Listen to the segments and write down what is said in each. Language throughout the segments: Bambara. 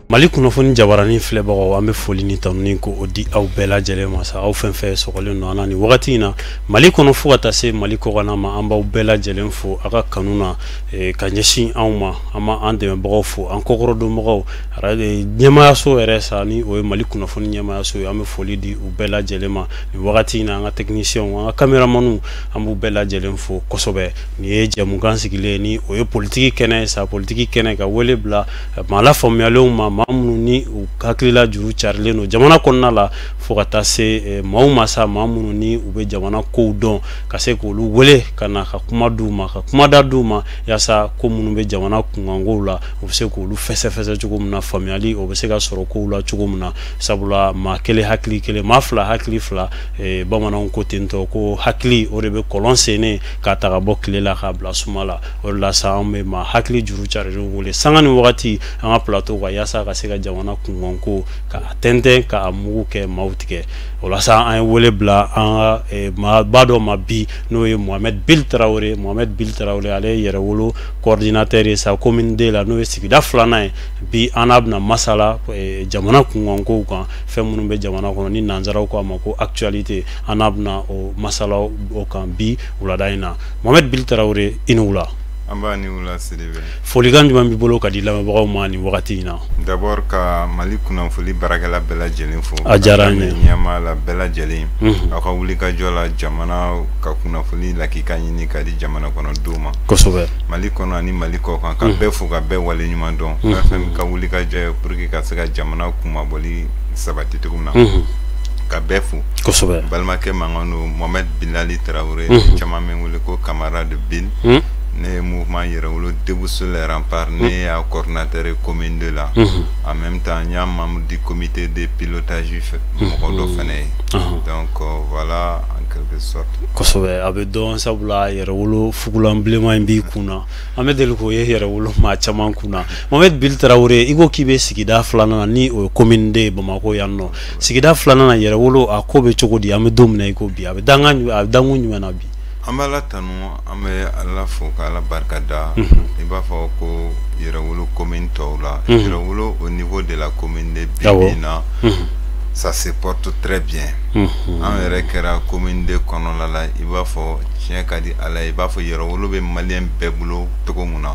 Mali kunnafoni jabaranin filɛbagaw, an bɛ foli ni tanuni ko o di aw bɛɛ lajɛlen ma sa. Aw fɛn fɛn sɔgɔlen don an na nin wagati in na Mali kɔnɔ fo ka taa se Mali kɔkanna ma, an b'aw bɛɛ lajɛlen fo aw ka kanu na ka ɲɛsin anw ma. An b'an dɛmɛbagaw fo, an kɔkɔrɔdonbagaw, ɲɛmaayaso yɛrɛ sa, ni o ye Mali kunnafoni ɲɛmaayaso ye, an bɛ foli di u bɛɛ lajɛlen ma nin wagati in na. An ka techniciens, an ka caméramans, an b'u bɛɛ lajɛlen fo kosɛbɛ. Nin ye jɛmukan sigilen, ni o ye politiki kɛnɛ ye sa, politiki kɛnɛ ka wele bila maa lafaamuyalenw ma, maa minnu ni u hakilila juru carilen don jamana kɔnɔna la, fo ka taa se maaw ma sa, maa minnu ni u bɛ jamana kow dɔn, ka se k'olu wele ka na ka kuma d'u ma, ka kumada d'u ma, yaasa ko minnu bɛ jamana kunkankow la, u bɛ se k'olu fɛsɛfɛsɛ cogo min na, faamuyali o bɛ se ka sɔrɔ kow la cogo min na. Sabula maa kelen hakili kelen, maa fila hakili fila, bamananw ko ten tɔ ko hakili o de bɛ kɔlɔn sennen k'a ta ka bɔ tile la k'a bila suma la. O de la sa, an bɛ maa hakili juru carilenw wele sanga ni wagati an ka plateau kan, yaasa ka se ka jamana kunkanko ka tɛntɛn, k'a mugu kɛ maaw tigɛ. O la sa, an ye wele bila an ka maaba dɔ ma bi, n'o ye Mohamed Bil Tarawele. Mohamed Bil Tarawele, ale ye Yɛrɛwolo coordinateur ye sa commune 2 la, n'o ye sigida filanan ye. Bi an n'a bɛna masala jamana kunkankow kan, fɛn minnu bɛ jamana kɔnɔ ni nanzaraw ko a ma ko actualité, an n'a bɛna o masala o kan bi wulada in na. Mohamed Bil Tarawele, i ni wula. An b'a ni wula, Sidibe. Folikan jumɛn b'i bolo ka di lamɛnbagaw ma nin wagati in na? D'abord, ka Mali kunnafoni baarakɛla bɛɛ lajɛlen fo. A diyara an ye. Ɲɛmaa la bɛɛ lajɛlen, aw ka wulikajɔ la jamana ka kunnafoni lakika ɲini ka di jamana kɔnɔdenw ma. Mali kɔnɔ ani Mali kɔ kan, ka bɛɛ fo, ka bɛɛ waleɲuman dɔn, fɛn fɛn ka wulikajɔ ye pour que ka se ka jamana kunmabɔli sabati cogo min na, ka bɛɛ fo. Balimakɛ mankan don, Mohamed Bilali Tarawele, caman bɛ n wele ko camarade Bill. Ne ye mouvement Yɛrɛwolo Debout sur les remparts, ne y'a coordinateur ye commune 2 la. En même temps, n y'a membre du comité de pilotage mɔgɔ dɔ fɛnɛ ye. Donc voilà, en quelque sorte. Kosɛbɛ, a bɛ dɔn sabula Yɛrɛwolo fugulan bilenman in b'i kun na, an bɛ deli k'o ye Yɛrɛwolo maa caman kun na. Mohamed Bil Tarawele, i ko k'i bɛ sigida filanan na, ni o ye commune 2 ye Bamakɔ yan nɔ. Sigida filanan na, Yɛrɛwolo a ko bɛ cogo di? An bɛ don min na i ko bi, a bɛ dangan, a bɛ dankun jumɛn na bi? An bɛ Ala tanu, an bɛ Ala fo ka Ala barika da. I b'a fɔ ko Yɛrɛwolo commune tɔw la, Yɛrɛwolo au niveau de la commune de, bi bi in na, ça se porte très bien. An yɛrɛ kɛra commune 2 kɔnɔna la, i b'a fɔ tiɲɛ ka di Ala ye, i b'a fɔ Yɛrɛwolo bɛ maliyɛn bɛɛ bolo cogo min na,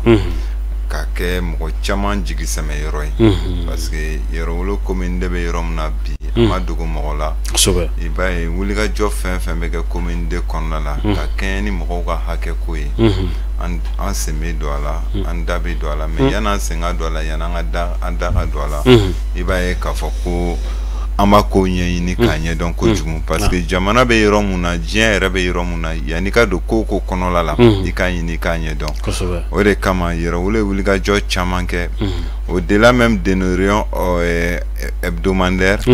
ka kɛ mɔgɔ caman jigi sɛmɛ yɔrɔ ye, parce que Yɛrɛwolo commune 2 bɛ yɔrɔ min na bi, a ma dogo mɔgɔ la. I b'a ye wulikajɔ fɛn fɛn bɛ kɛ commune 2 kɔnɔna la ka kɛɲɛ ni mɔgɔw ka hakɛ ko ye, an sen bɛ don a la, an da bɛ don a la. Mais yan'an sen ka don a la, yan'an ka da, an da ka don a la, i b'a ye k'a fɔ ko an b'a ko ɲɛɲini k'a ɲɛdɔn kojugu, parce que jamana bɛ yɔrɔ mun na, diɲɛ yɛrɛ bɛ yɔrɔ mun na, yanni ka don ko o ko kɔnɔla la, i k'a ɲini k'a ɲɛdɔn. O de kama Yɛrɛwolo ye wulikajɔ caman kɛ, au-delà même de nos réunions hebdomadaires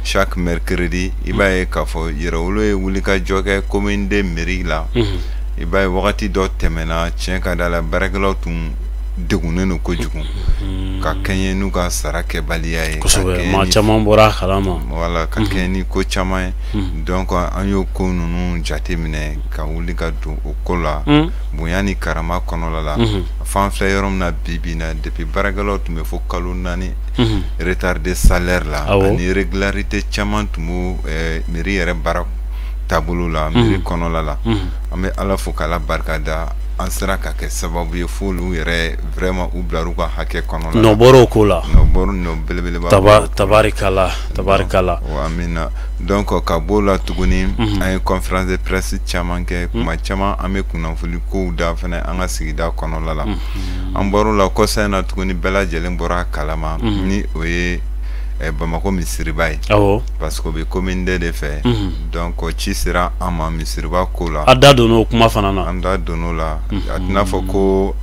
chaque mercredi. I b'a ye k'a fɔ Yɛrɛwolo ye wulikajɔ kɛ commune 2 mairie la. I b'a ye wagati dɔ tɛmɛna, tiɲɛ ka d'a la, baarakɛlaw tun degunnen don kojugu ka kɛɲɛ n'u ka sara kɛbaliya ye. Maa caman bɔra a kalama. Wala ka kɛɲɛ ni ko caman ye. Donc an y'o ko ninnu jateminɛ ka wuli ka don o ko la bonya ni karama kɔnɔla la. F'an filɛ yɔrɔ min na bi bi in na, depuis baarakɛlaw tun bɛ fo kalo 4 retard de salaire la, ani irrégularité caman tun b'o mairie yɛrɛ baara taabolo la, mairie kɔnɔla la, an bɛ Ala fo k'Ala barika da, an sera ka kɛ sababu ye f'olu yɛrɛ vraiment u bilar'u ka hakɛ kɔnɔna la. Nɔ bɔra o ko la. Nɔ bɔra, nɔ belebeleba. Tabarikala, tabarikala. Amina. Donc ka b'o la tuguni, an ye conférence de presse caman kɛ kuma caman, an bɛ kunnafoni kow da fɛnɛ an ka sigida kɔnɔla la. An bɔr'o la kɔsa in na tuguni, bɛɛ lajɛlen bɔra a kalama, ni o ye Bamakɔ misiriba ye, parce que o bɛ commune 2 de fɛ. Donc ci sera an ma misiriba ko la. A da donna o kuma fana na. An da donn'o la. A tɛna fɔ ko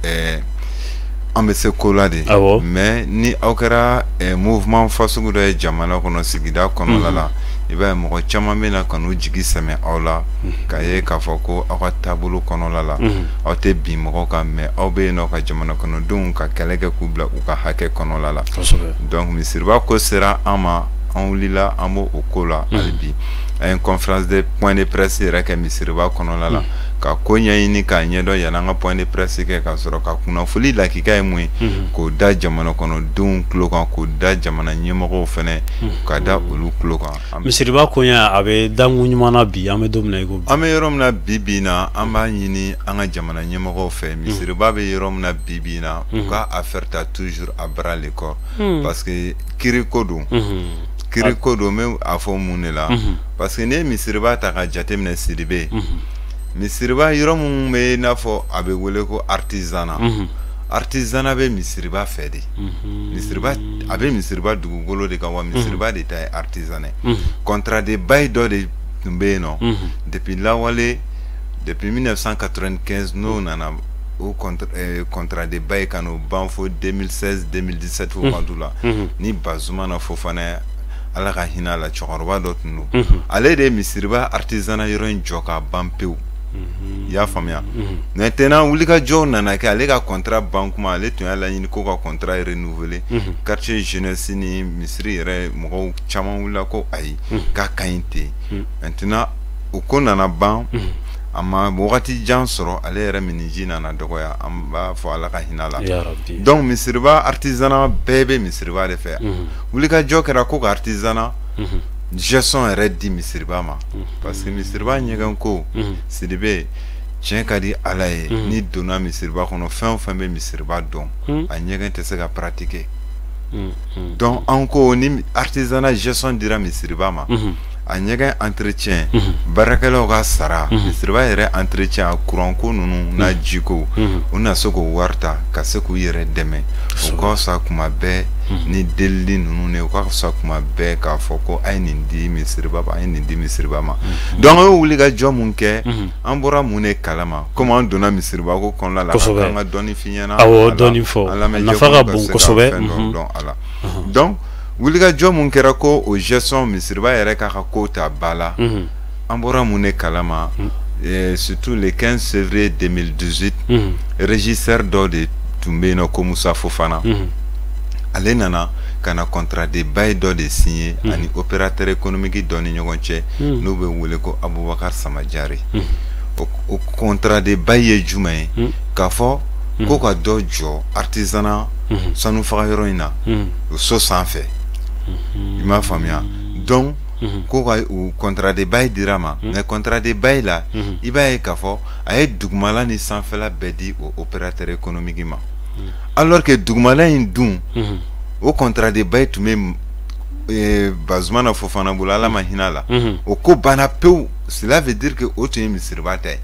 an bɛ se ko la de, mais ni aw kɛra mouvement fasugu dɔ ye jamana kɔnɔ, sigida kɔnɔna la, i b'a ye mɔgɔ caman bɛ na ka n'u jigi sɛmɛ aw la, k'a ye k'a fɔ ko aw ka taabolo kɔnɔla la, aw tɛ bin mɔgɔ kan, mais aw bɛ yen nɔ ka jamana kɔnɔdenw ka kɛlɛ kɛ k'u bila u ka hakɛ kɔnɔla la. Donc misiriba ko sera an ma. An wulila, an b'o o ko la hali bi. An ye conférence de point de presse yɛrɛ kɛ misiriba kɔnɔna la ka ko ɲɛɲini k'a ɲɛdɔn yanni an ka point de presse kɛ, ka sɔrɔ ka kunnafoli lakika ye mun ye, k'o da jamana kɔnɔdenw tulo kan, k'o da jamana ɲɛmɔgɔw fɛnɛ, ka da olu tulo kan. Misiriba koɲɛ, a bɛ dankun ɲuman na bi, an bɛ don min na i ko bi. An bɛ yɔrɔ min na bi bi in na, an b'a ɲini an ka jamana ɲɛmɔgɔw fɛ, misiriba bɛ yɔrɔ min na bi bi in na, u ka affaire ta toujours à bras le corps, parce que kiiri ko don. Kiiri ko don, n bɛ a fɔ mun de la? Parce que n'i ye misiriba ta ka jateminɛ, Sidibe, misiriba yɔrɔ mun bɛ i n'a fɔ a bɛ wele ko artisanat, artisanat bɛ misiriba fɛ de. Misiriba, a bɛ misiriba dugukolo de kan wa, misiriba de ta ye artisanat ye. Contrat de bail dɔ de tun bɛ yen nɔ depuis lawale, depuis 1995. N'o nana o contrat de bail ka n'o ban fo 2016, 2017, fo wagati la ni Bazumana Fofana, Ala ka hinɛ a la, cɛkɔrɔba dɔ tun don, ale de ye misiriba artisanat yɔrɔ in jɔ k'a ban pewu. I y'a faamuya? Maintenant, wulikajɔw nana kɛ. Ale ka contrat ban kuma, ale tun y'a laɲini ko ka contrat renouveler. Quartier jeunesse ni misiri yɛrɛ mɔgɔw caman wulila ko ayi, k'a ka ɲi ten. Maintenant, o ko nana ban, a ma wagati jan sɔrɔ, ale yɛrɛ miniji nana dɔgɔya. An b'a fɔ Ala ka hinɛ la. Ya Rabbi. Donc misiriba artisanat bɛɛ bɛ misiriba de fɛ. Wulikajɔ kɛra ko ka artisanat gestion yɛrɛ di misiriba ma, parce que misiriba ɲɛgɛn ko, Sidibe, tiɲɛ ka di Ala ye, n'i donna misiriba kɔnɔ, fɛn o fɛn bɛ misiriba dɔn, a ɲɛgɛn tɛ se ka pratiquer. Donc an ko ni artisanat gestion dira misiriba ma, a ɲɛgɛn entretien, baarakɛlaw ka sara, misiriba yɛrɛ entretien, a courant ko ninnu n'a jiko, u na se k'o wari ta ka se k'u yɛrɛ dɛmɛ. O ka fisa kuma bɛɛ ni delili ninnu ne, o ka fisa kuma bɛɛ k'a fɔ ko a ye nin di misiriba ma, a ye nin di misiriba ma. Donc an y'o wuli ka jɔ mun kɛ, an bɔra mun de kalama? Komi an donna misiriba ko kɔnɔna la, Kosɛbɛ. an ka dɔɔni f'i ɲɛna. Awɔ, a la, dɔɔni fɔ. an lamɛnjɛkulu Nafa ka ka bon se ka kosɛbɛ. fɛn dɔ dɔn a la. Donc wulikajɔ mun kɛra ko o gestion, misiriba yɛrɛ k'a ka ko ta ba la, an bɔra mun de kalama? Surtout le 15 février 2018, régisseur dɔ de tun bɛ yen nɔ ko Musa Fofana, ale nana ka na contrat de bail dɔ de signé ani opérateur économique dɔ ni ɲɔgɔn cɛ, n'o bɛ wele ko Abubakar Samajare. O contrat de bail ye jumɛn ye? K'a fɔ ko ka dɔ jɔ artisanat sanu faga yɔrɔ in na, o so sanfɛ. I m'a faamuya? Donc ko ka o contrat de bail dira ma, mais contrat de bail la, i b'a ye k'a fɔ a ye dugumala ni sanfɛla bɛɛ di o opérateur économique ma, alors que dugumala in dun, o contrat de bail tun bɛ Bazumana Fofana bolo, Ala ma hinɛ a la, o ko banna pewu. Cela veut dire que o tun ye misiriba ta ye.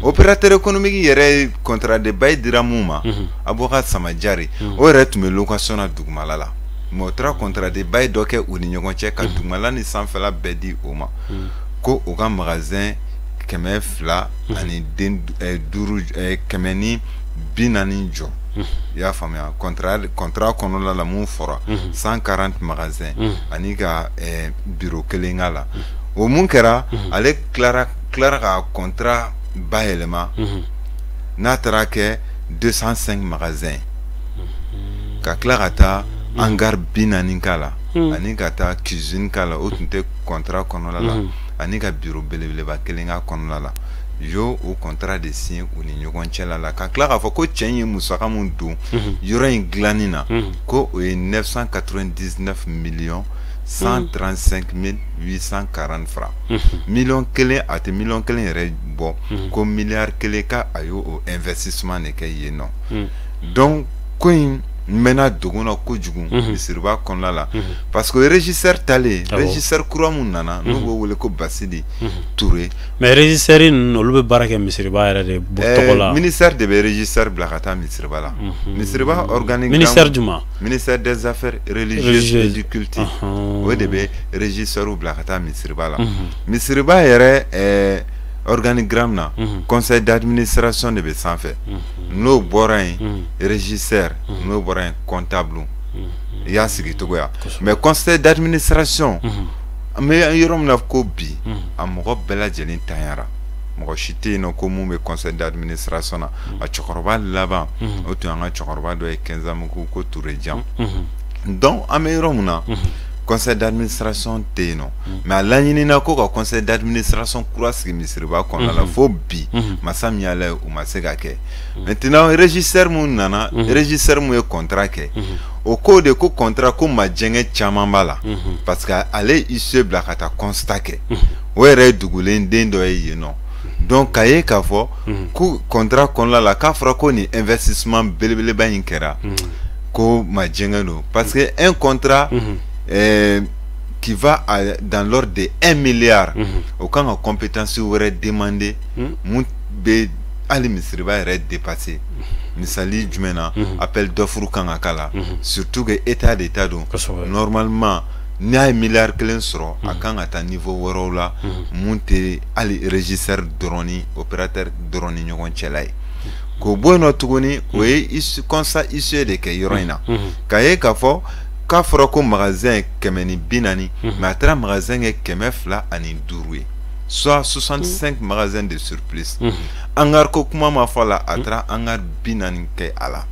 Opérateur économique yɛrɛ ye contrat de bail dira mun ma, Abubakar Samajare, o yɛrɛ tun bɛ location na dugumala la, mais o taara contrat de bail dɔ kɛ u ni ɲɔgɔn cɛ ka dugumala ni sanfɛla bɛɛ di o ma, ko o ka magasin 200 ani den duuru, 140 jɔ. I y'a faamuya? Contrat kɔnɔna la, mun fɔra? 140 magasin ani ka bureau kelen k'a la. O mun kɛra? Ale tilara ka contrat bayɛlɛma, n'a taara kɛ 205 magasin, ka tila ka taa hangar 40 k'a la, ani ka taa cuisine k'a la, o tun tɛ contrat kɔnɔna la, ani ka bureau belebeleba kelen k'a kɔnɔna la. Yo o contrat de signé u ni ɲɔgɔn cɛla la, ka tila k'a fɔ ko cɛ in ye musaka mun don yɔrɔ in dilanni na, ko o ye 999 millions 135 840 francs. Miliyɔn 1, a tɛ miliyɔn 1 yɛrɛ bɔ, ko miliyari 1 ka a y'o o investissement de kɛ yen nɔ. Donc ko in mɛnna dogo na kojugu misiriba kɔnɔna la, parce que régisseur talen, régisseur kura mun nana, n'u b'o wele ko Basidi Ture. Mais régisseur ninnu, olu bɛ baara kɛ misiriba yɛrɛ de tɔgɔ la? Ministère de bɛ régisseur bila ka taa misiriba la. Misiriba organigramme, Ministère jumɛn? Ministère des Affaires religieuses et du culte, o de bɛ régisseur bila ka taa misiriba la. Misiriba yɛrɛ organigramme na, conseil d'administration de bɛ sanfɛ, n'o bɔra yen régisseur, n'o bɔra yen comptable. I y'a sigi cogoya. Mais conseil d'administration, an bɛ yɔrɔ min na ko bi, a mɔgɔ bɛɛ lajɛlen tanyara, mɔgɔ si tɛ yen nɔ ko mun bɛ conseil d'administration na. A cɛkɔrɔba laban, o tun y'an ka cɛkɔrɔba dɔ ye Kɛnzamugu, ko Ture Jan. Donc an bɛ yɔrɔ min na, Conseil d'administration tɛ yen nɔ, mais a laɲinina ko ka conseil d'administration kura sigi misiriba kɔnɔna la. Fo bi, masa min y'ala ye, o ma se ka kɛ. Maintenant, régisseur mun nana, régisseur mun ye contrat kɛ, o ko de ko contrat ko majɛngɛ caman b'a la, parce que ale ye huissier bila ka taa constat kɛ. O yɛrɛ ye dugulen den dɔ ye yen nɔ. Donc k'a ye k'a fɔ ko contrat kɔnɔna la, k'a fɔra ko nin investissement belebeleba in kɛra, ko majɛngɛ don, parce que un contrat qui va dans l'ordre de 1 milliard, o kan ka compétence wɛrɛ demander mun bɛ hali misiriba yɛrɛ dépasser. Misali jumɛn na? Appel d'offre kan ka k'a la, surtout que état de ta don. Normalement, n'a ye miliyari 1 sɔrɔ, a kan ka taa niveau wɛrɛw la mun tɛ hali régisseur dɔrɔn ni opérateur dɔrɔn ni ɲɔgɔn cɛla ye. K'o bɔ yen nɔ tuguni, o ye constat huissier de kɛ yɔrɔ in na, k'a ye k'a fɔ k'a fɔra ko magasin ye 140, mais a taara magasin kɛ 205 ye, soit 65 magasins de surplus. Hangar ko kuma ma fɔ a la, a taara hangar 40 kɛ a la.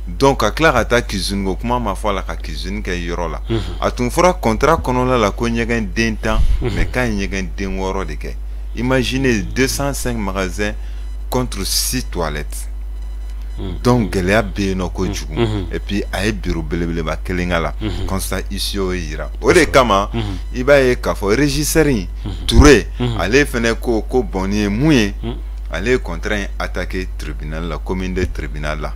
Donc ka tila ka taa cuisine ko kuma ma fɔ a la, ka cuisine kɛ yɔrɔ la. A tun fɔra contrat kɔnɔna la ko ɲɛgɛn den 10, mais k'a ye ɲɛgɛn den 6 de kɛ. Imaginez, 205 magasins contre 6 toilettes. Donc gɛlɛya bɛ yen nɔ kojugu. Et puis a ye bureau belebeleba kelen k'a la. Constat huissier y'o yira. O de kama, i b'a ye k'a fɔ régisseur in Touré, ale fɛnɛ ko ko bon, nin ye mun ye? Ale ye contrat in attaqué tribunal la, commune de tribunal la.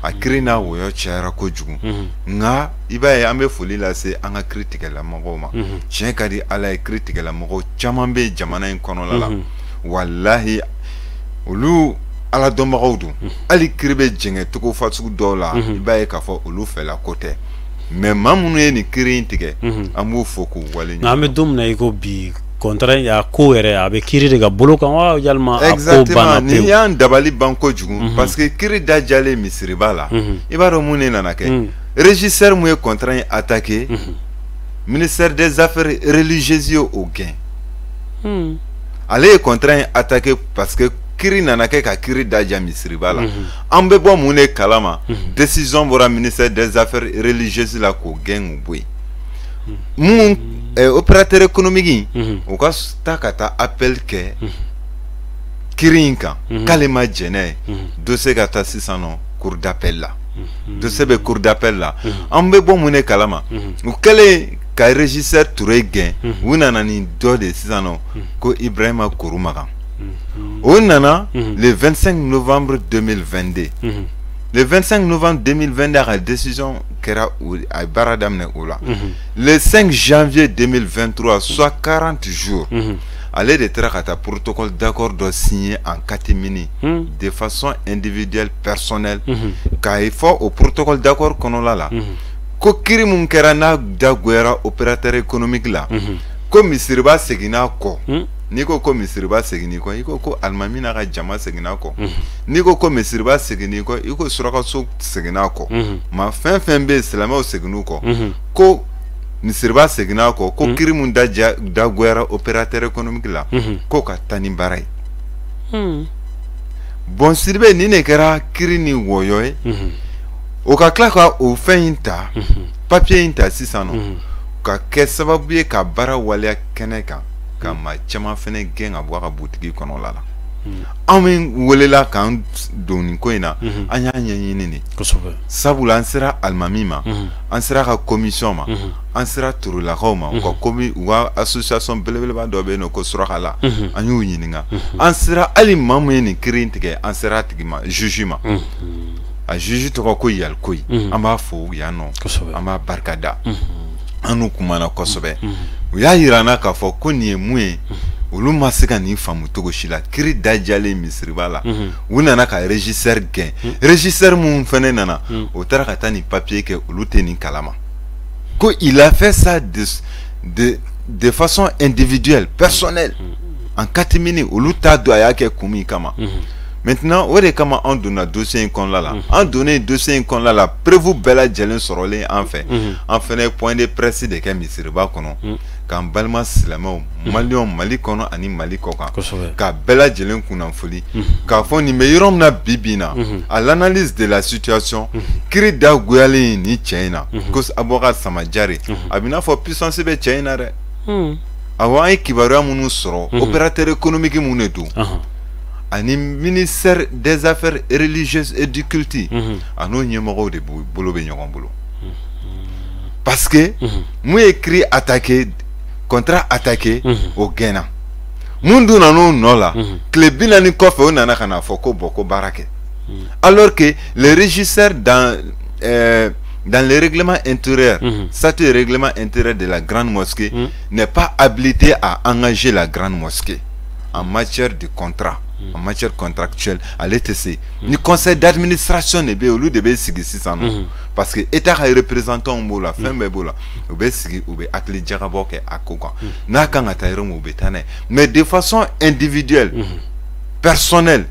A kiiri n'a wɔyɔ cayara kojugu. Nka i b'a ye, an bɛ foli lase an ka kiiri tigɛlamɔgɔw ma. Tiɲɛ ka di Ala ye, kiiri tigɛlamɔgɔw caman bɛ jamana in kɔnɔla la, walahi, olu Ala dɔnbagaw don. Hali kiiri bɛ jɛngɛ cogo fasugu dɔw la, i b'a ye k'a fɔ olu fɛla ko tɛ. Mais maa minnu ye nin kiiri in tigɛ, an b'u fo k'u wale. Nka an bɛ don min na i ko bi, contrat in a ko yɛrɛ, a bɛ kiiri de ka bolo kan wa, yalima a ko banna pewu? Nin y'an dabali ban kojugu, parce que kiiri dajalen misiriba la, i b'a dɔn mun de nana kɛ? Régisseur mun ye contrat in attaqué, ministère des Affaires religieuses ye o gɛn. Ale ye contrat in attaqué parce que kiiri nana kɛ ka kiiri daja misiriba la. An bɛ bɔ mun de kalama? Décision bɔra ministère des Affaires religieuses la k'o gɛn, k'o bɔ yen. Mun opérateur économique, o ka taa ka taa appel kɛ kiiri in kan, k'ale ma jɛn n'a ye. Dossier ka taa sisan nɔ cour d'appel la. Dossier bɛ cour d'appel la. An bɛ bɔ mun de kalama? U kɛlen ka régisseur Touré gɛn, u nana ni dɔ de sisan nɔ ko Ibrahima Kouroumagan. O nana le 25 novembre 2022. Le 25 novembre 2022, a ka décision kɛra, a ye baara daminɛ o la. Le 5 janvier 2023, soit 40 jours, ale de taara ka taa protocole d'accord dɔ signé en catimini, de façon individuelle, personnelle, k'a fɔ o protocole d'accord kɔnɔla la ko kiiri mun kɛra n'a dagoyara opérateur économique la, ko misiriba seginna kɔ. N'i ko ko misiriba seginn'i kɔ, i ko ko alimami n'a ka jama seginna kɔ. N'i ko ko misiriba seginn'i kɔ, i ko surakaso seginna kɔ. Maa fɛn fɛn bɛ yen, silamɛw seginn'u kɔ. Ko misiriba seginna kɔ, ko kiiri mun dagoyara opérateur économique la, ko ka taa ni baara ye. Bon, Sidibe, nin de kɛra kiiri ni wɔyɔ ye. O ka tila ka o fɛn in ta, papier in ta sisan nɔ, ka kɛ sababu ye ka baara waleya kɛnɛ kan, ka maa caman fɛnɛ gɛn ka bɔ a ka butigi kɔnɔla la. Anw min welela k'an don nin ko in na, an y'a ɲɛɲini de, sabula an sera alimami ma, an sera ka commission ma, an sera Turulakaw ma, u ka commune, u ka association belebeleba dɔ bɛ yen nɔ ko Surakala, an y'u ɲininka. An sera hali maa mun ye nin kiiri in tigɛ, an sera a tigi ma, juge ma. A juge tɔgɔ ko Yalikoyi. An b'a fo yan nɔ, an b'a barika da. An n'u kumana kosɛbɛ. U y'a yira an na k'a fɔ ko nin ye mun ye, olu ma se ka nin faamu cogo si la. Kiiri dajalen misiriba la, u nana ka régisseur gɛn. Régisseur mun fɛnɛ nana, o taara ka taa nin papier kɛ, olu tɛ nin kalama ko il a fait ça de façon individuelle, personnelle, en catimini. Olu t'a dɔn a y'a kɛ kun min kama. Maintenant, o de kama an donna dossier in kɔnɔna la. An donnen dossier in kɔnɔna la, preuve bɛɛ lajɛlen sɔrɔlen an fɛ, an fɛnɛ ye point de presse de kɛ misiriba kɔnɔ, k'an balima silamɛw, maliyɛnw, Mali kɔnɔ ani Mali kɔ kan, ka bɛɛ lajɛlen kunnafoni k'a fɔ nin bɛ yɔrɔ min na bi bi in na. À l'analyse de la situation, kiiri dagoyalen nin cɛ in na ko Abubakar Sama Jare, a bɛ n'a fɔ puissance bɛ cɛ in na dɛ. Awɔ, an ye kibaruya minnu sɔrɔ, opérateur économique mun de don, ani ministère des Affaires religieuses et du culte, a n'o ɲɛmɔgɔw de bolo bɛ ɲɔgɔn bolo, parce que mun ye kiiri attaqué, contrat attaqué, o gɛnna. Mun dun nan'o nɔ la, tile 40 kɔfɛ, o nana ka na fɔ ko bon, ko baara kɛ, alors que le régisseur, dans le règlement intérieur, statut et règlement intérieur de la grande mosquée, n'est pas habilité à engager la grande mosquée en matière de contrat, en matière contractuelle. Ale tɛ se. Ni conseil d'administration de bɛ yen, olu de bɛ sigi sisan nɔ, parce que état ka représentant b'o la, fɛn bɛɛ b'o la. U bɛ sigi, u bɛ hakili jagabɔ kɛ a ko kan, n'a kan ka taa yɔrɔ min, u bɛ taa n'a ye. Mais de façon individuelle, personnelle,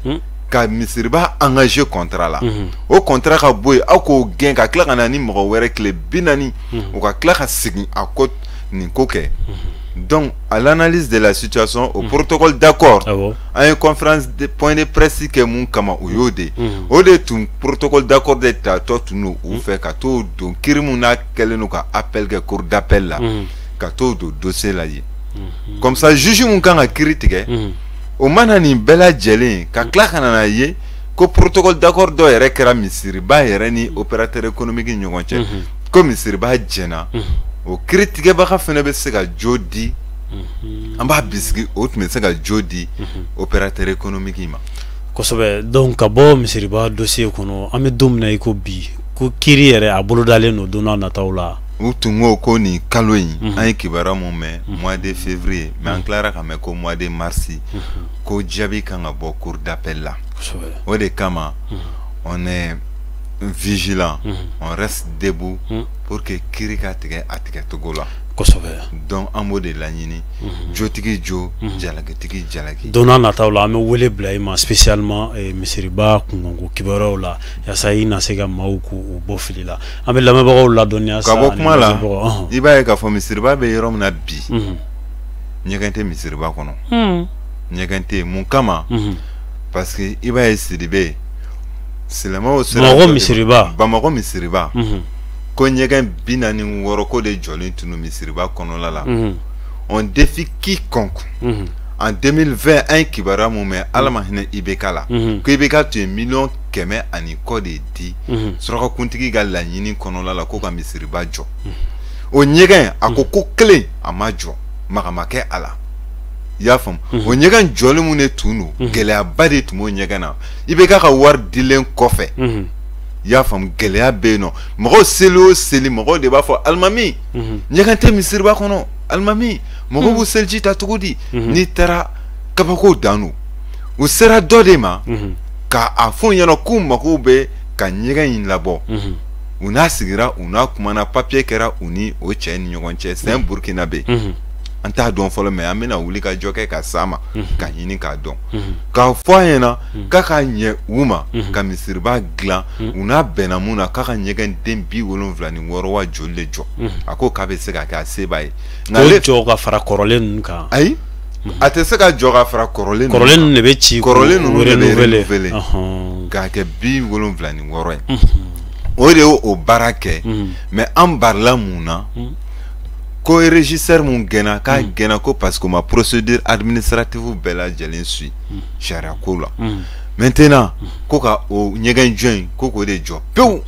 ka misiriba engagé contrat la, o contrat ka bɔ yen, aw k'o gɛn ka tila ka na ni mɔgɔ wɛrɛ, tile 40, u ka tila ka segin a ko nin ko kɛ. Donc, à l'analyse de la situation, au protocole d'accord, an ye conférence de point de presse kɛ mun kama, o y'o de ye. O de tun protocole d'accord de tatɔ tun don u fɛ ka t'o don kiiri mun n'a kɛlen don ka appel kɛ cour d'appel la, ka t'o don dossier la yen. Comme ça, juge mun kan ka kiiri tigɛ, o mana nin bɛɛ lajɛlen ka tila ka na ye ko protocole d'accord dɔ yɛrɛ kɛra misiriba yɛrɛ ni opérateur économique ni ɲɔgɔn cɛ, ko misiriba jɛna, o kiiri tigɛbaga fɛnɛ bɛ se ka jo di, an b'a bisigi, o tun bɛ se ka jo di opérateur économique ma. Kosɛbɛ. Donc, ka bɔ misiriba dossier kɔnɔ, an bɛ don min na i ko bi, ko kiiri yɛrɛ a bolodalen don don n'a nataw la. U tun ko ko nin kalo in, an ye kibaruya mun mɛn, mois de février, mais an tilara ka mɛn ko mois de mars, ko jaabi kan ka bɔ cour d'appel la. O de kama, on est vigilant, on reste debout pour que kiiri ka tigɛ a tigɛcogo la. Donc, an b'o de laɲini, jotigi jo, jalakitigi jalaki. Don n'a nataw la, an bɛ wele bila i ma spécialement misiriba kunkanko kibaruyaw la, yaasa i na se ka maaw k'u bɔ fili la. An bɛ lamɛnbagaw ladɔnniya. Ka bɔ kuma la, i b'a ye k'a fɔ misiriba bɛ yɔrɔ min na bi, ɲɛgɛn tɛ misiriba kɔnɔ, ɲɛgɛn tɛ yen. Mun kama? Parce que i b'a ye, Sidibe, silamɛw sera Bamakɔ misiriba. Bamakɔ misiriba, ko ɲɛgɛn 46 ko de jɔlen tun don misiriba kɔnɔla la. On défie quiconque. En 2020, an ye kibaruya mun mɛn, Ala ma hinɛ IBK la, ko IBK tun ye miliyɔn 100 ani kɔ de di surakakuntigi ka laɲini kɔnɔla la ko ka misiriba jɔ. O ɲɛgɛn, a ko ko kelen a ma jɔ, maga ma kɛ a la. I y'a faamu? O ɲɛgɛn jɔlen mun de tun don, gɛlɛyaba de tun b'o ɲɛgɛn na IBK ka wari dilen kɔfɛ. I y'a faamu? Gɛlɛya bɛ yen nɔ. Mɔgɔw seli o seli, mɔgɔw de b'a fɔ: alimami, ɲɛgɛn tɛ misiriba kɔnɔ, alimami, mɔgɔw b'u seliji ta cogo di? N'i taara, kabako dan don. U sera dɔ de ma ka a fɔ u ɲɛna k'u mago bɛ ka ɲɛgɛn in labɔ. U n'a sigira, u n'a kumana, papier kɛra u ni o cɛ ni ɲɔgɔn cɛ. C'est un Burkinabé. An t'a dɔn fɔlɔ, mais an bɛna wuli ka jɔ kɛ ka s'a ma ka ɲini k'a dɔn, k'a fɔ a ɲɛna k'a ka ɲɛ u ma ka misiriba dilan. U n'a bɛnna mun na, k'a ka ɲɛgɛn den 76 wa joli de jɔ. A ko k'a bɛ se ka kɛ, a se b'a ye. Nka ale jɔ ka fara kɔrɔlen ninnu kan. Ayi, a tɛ se ka jɔ ka fara kɔrɔlen ninnu kan. Kɔrɔlen ninnu de bɛ ci. Kɔrɔlen ninnu de bɛ renouveler k'a kɛ 76 ye. O de y'o baara kɛ. Mais an barila mun na? Ko régisseur mun gɛnna, k'a gɛnna ko parce que u ma procédure administrative bɛɛ lajɛlen suit sariya ko la. Maintenant, ko ka o ɲɛgɛn jɔ in, ko k'o de jɔ pewu,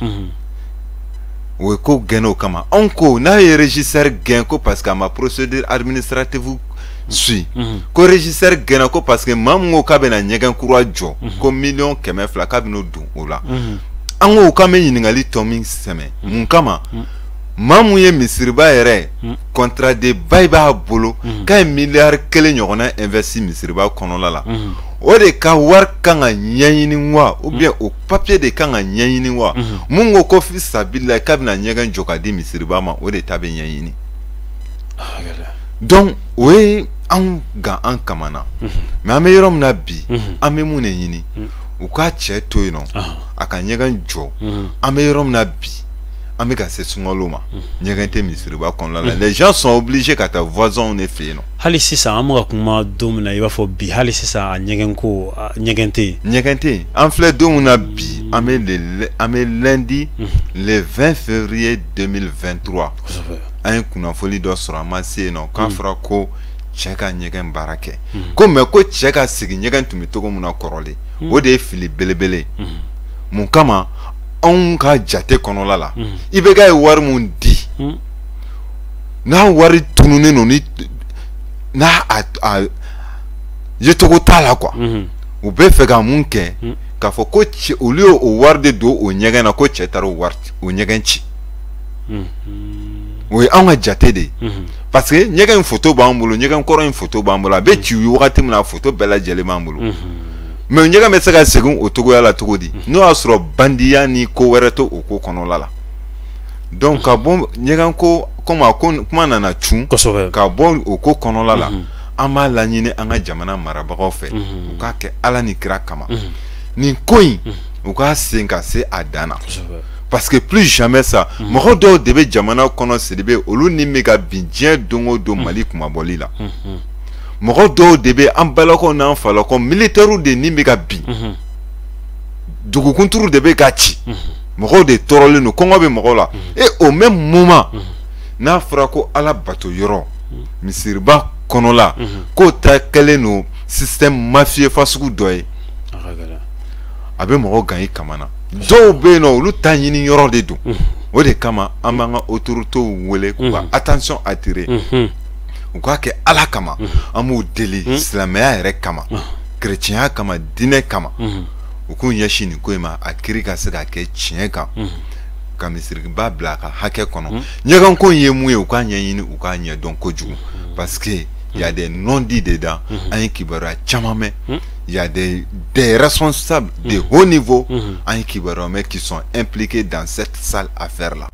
o ye ko gɛnna o kama. Anw ko n'a ye régisseur gɛn ko parce que a ma procédure administrative suit, ko régisseur gɛnna ko parce que maa mun ko k'a bɛna ɲɛgɛn kura jɔ, ko miliyɔn 200 k'a bɛn'o don o la. An ko k'an bɛ ɲininkali tɔ min sɛmɛ, mun kama maa mun ye misiriba yɛrɛ contrat de bail b'a bolo, k'a ye miliyari 1 ɲɔgɔnna investi misiriba kɔnɔla la, o de ka wari kan ka ɲɛɲini wa, ou bien o papier de kan ka ɲɛɲini wa? Mun ko ko fi sabila k'a bɛna ɲɛgɛn jɔ ka di misiriba ma, o de ta bɛ ɲɛɲini. Donc, o ye anw gan, an kamana. Mais an bɛ yɔrɔ min na bi, an bɛ mun de ɲini? U ka cɛ to yen nɔ, a ka ɲɛgɛn jɔ. An bɛ yɔrɔ min na bi, an bɛ ka se sunkalo ma, ɲɛgɛn tɛ misiriba kɔnɔna la. Les gens sont obligés ka taa voisins de fɛ yen nɔ. Hali sisan, an bɛ ka kuma don min na, i b'a fɔ bi, hali sisan a ɲɛgɛn ko, ɲɛgɛn tɛ yen. Ɲɛgɛn tɛ yen. An filɛ don min na bi, an bɛ lundi le 20 février 2023. An ye kunnafoni dɔ sɔrɔ, an ma se yen nɔ, k'a fɔra ko cɛ ka ɲɛgɛn baara kɛ ko, mais ko cɛ ka sigi ɲɛgɛn tun bɛ cogo min na kɔrɔlen, o de ye fili belebele. Mun kama? Anw ka jate kɔnɔla la, IBK ye wari mun di, n'a wari tununnen don, ni n'a a yecogo t'a la quoi. U bɛ fɛ ka mun kɛ? K'a fɔ ko cɛ, olu ye o wari de don o ɲɛgɛn na, ko cɛ taara o wari o ɲɛgɛn ci. O ye anw ka jate de ye, parce que ɲɛgɛn in photo b'an bolo, ɲɛgɛn kɔrɔ in photo b'an bolo. A bɛ ci wagati min na, photo bɛɛ lajɛlen b'an bolo. Mais ɲɛgɛn bɛ se ka segin o cogoya la cogo di, n'o y'a sɔrɔ bandiya ni ko wɛrɛ to o ko kɔnɔla la? Donc ka bɔ ɲɛgɛn ko, komi a ko kuma nana cun, ka bɔ o ko kɔnɔla la, an b'a laɲini an ka jamana marabagaw fɛ, u k'a kɛ Ala ni kira kama, nin ko in, u k'a sen ka se a dan na, parce que plus jamais ça. Mɔgɔ dɔw de bɛ jamana kɔnɔ, Sidibe, olu ni bɛ ka bin diɲɛ don o don Mali kumabɔli la. Mɔgɔ dɔw de bɛ, an balakaw n'an falakaw, militaires de ni bɛ ka bin, dugukunturu de bɛ ka ci, mɔgɔw de tɔɔrɔlen don, kɔngɔ bɛ mɔgɔw la. Et au même moment, n'a fɔra ko Ala bato yɔrɔ misiriba kɔnɔla, k'o ta kɛlen don système mafieux fasugu dɔ ye, a bɛ mɔgɔ gan i kamana. Dɔw bɛ yen nɔ, olu ta ɲini yɔrɔ de don. O de kama an b'an ka autorités wele k'u ka attention attirer, u k'a kɛ Ala kama. An b'u deli silamɛya yɛrɛ kama, kerecɛnya kama, diinɛ kama, u k'u ɲɛsin nin ko in ma, a kiiri ka se ka kɛ tiɲɛ kan, ka misiriba bila a ka hakɛ kɔnɔ. Ɲɛgɛnko in ye mun ye, u k'a ɲɛɲini, u k'a ɲɛdɔn kojugu, parce que y a des non-dits dedans. An ye kibaruya caman mɛn, il y a des responsables de haut niveau, an ye kibaruya mɛn, qui sont impliqués dans cette sale affaire là,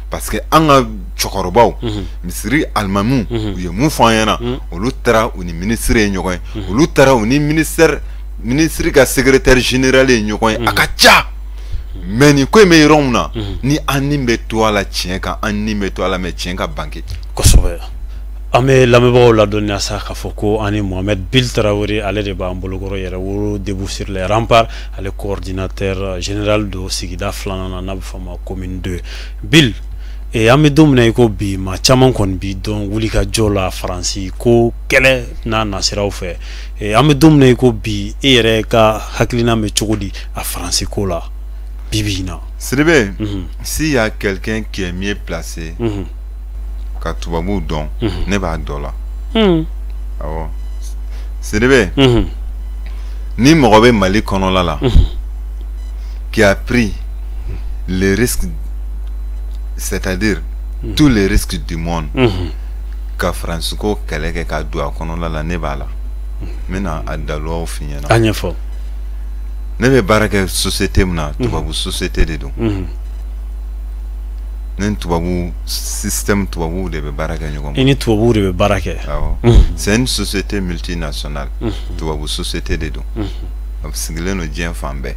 parce que an ka cɛkɔrɔbaw, misiri alimamiw, u ye mun fɔ an ɲɛna? Olu taara u ni ministre ye ɲɔgɔn ye, olu taara u ni ministère, ministre ka secrétaire général ye ɲɔgɔn ye. A ka ca, mais nin ko in bɛ yɔrɔ min na, ni an ni bɛ to a la tiɲɛ kan, an ni bɛ to a la, mais tiɲɛ ka bange. Kosɛbɛ. An bɛ lamɛnbagaw ladɔnniya sa k'a fɔ ko ani Mohamed Bil Tarawele, ale de b'an bolokɔrɔ, Yɛrɛwolo Debout sur les Remparts, ale coordinateur général don sigida filanan na, n'a bɛ fɔ a ma commune 2. Bil, an bɛ don min na i ko bi, maa caman kɔni b'i dɔn wulikajɔ la Faransi ko kɛlɛ n'a nasiraw fɛ. An bɛ don min na i ko bi, e yɛrɛ ka hakilina bɛ cogo di a Faransi ko la bi bi in na? Sidibe, s'il y a quelqu'un qui est mieux placé ka tubabuw dɔn, ne b'a dɔ la. Awɔ, Sidibe, ni mɔgɔ bɛ Mali kɔnɔla la qui a pris les risques, c'est-à-dire tous les risques du monde, ka Faransi ko kɛlɛ kɛ ka don a kɔnɔla la, ne b'a la. N bɛna a daluyaw f'i ɲɛna. A ɲɛfɔ. Ne bɛ baara kɛ société min na, tubabu société de don. Ne ni tubabu système, tubabuw de bɛ baara kɛ ɲɔgɔn. I ni tubabuw de bɛ baara kɛ. Awɔ, c'est une société multinationale, tubabu société de don, a sigilen don diɲɛ fan bɛɛ.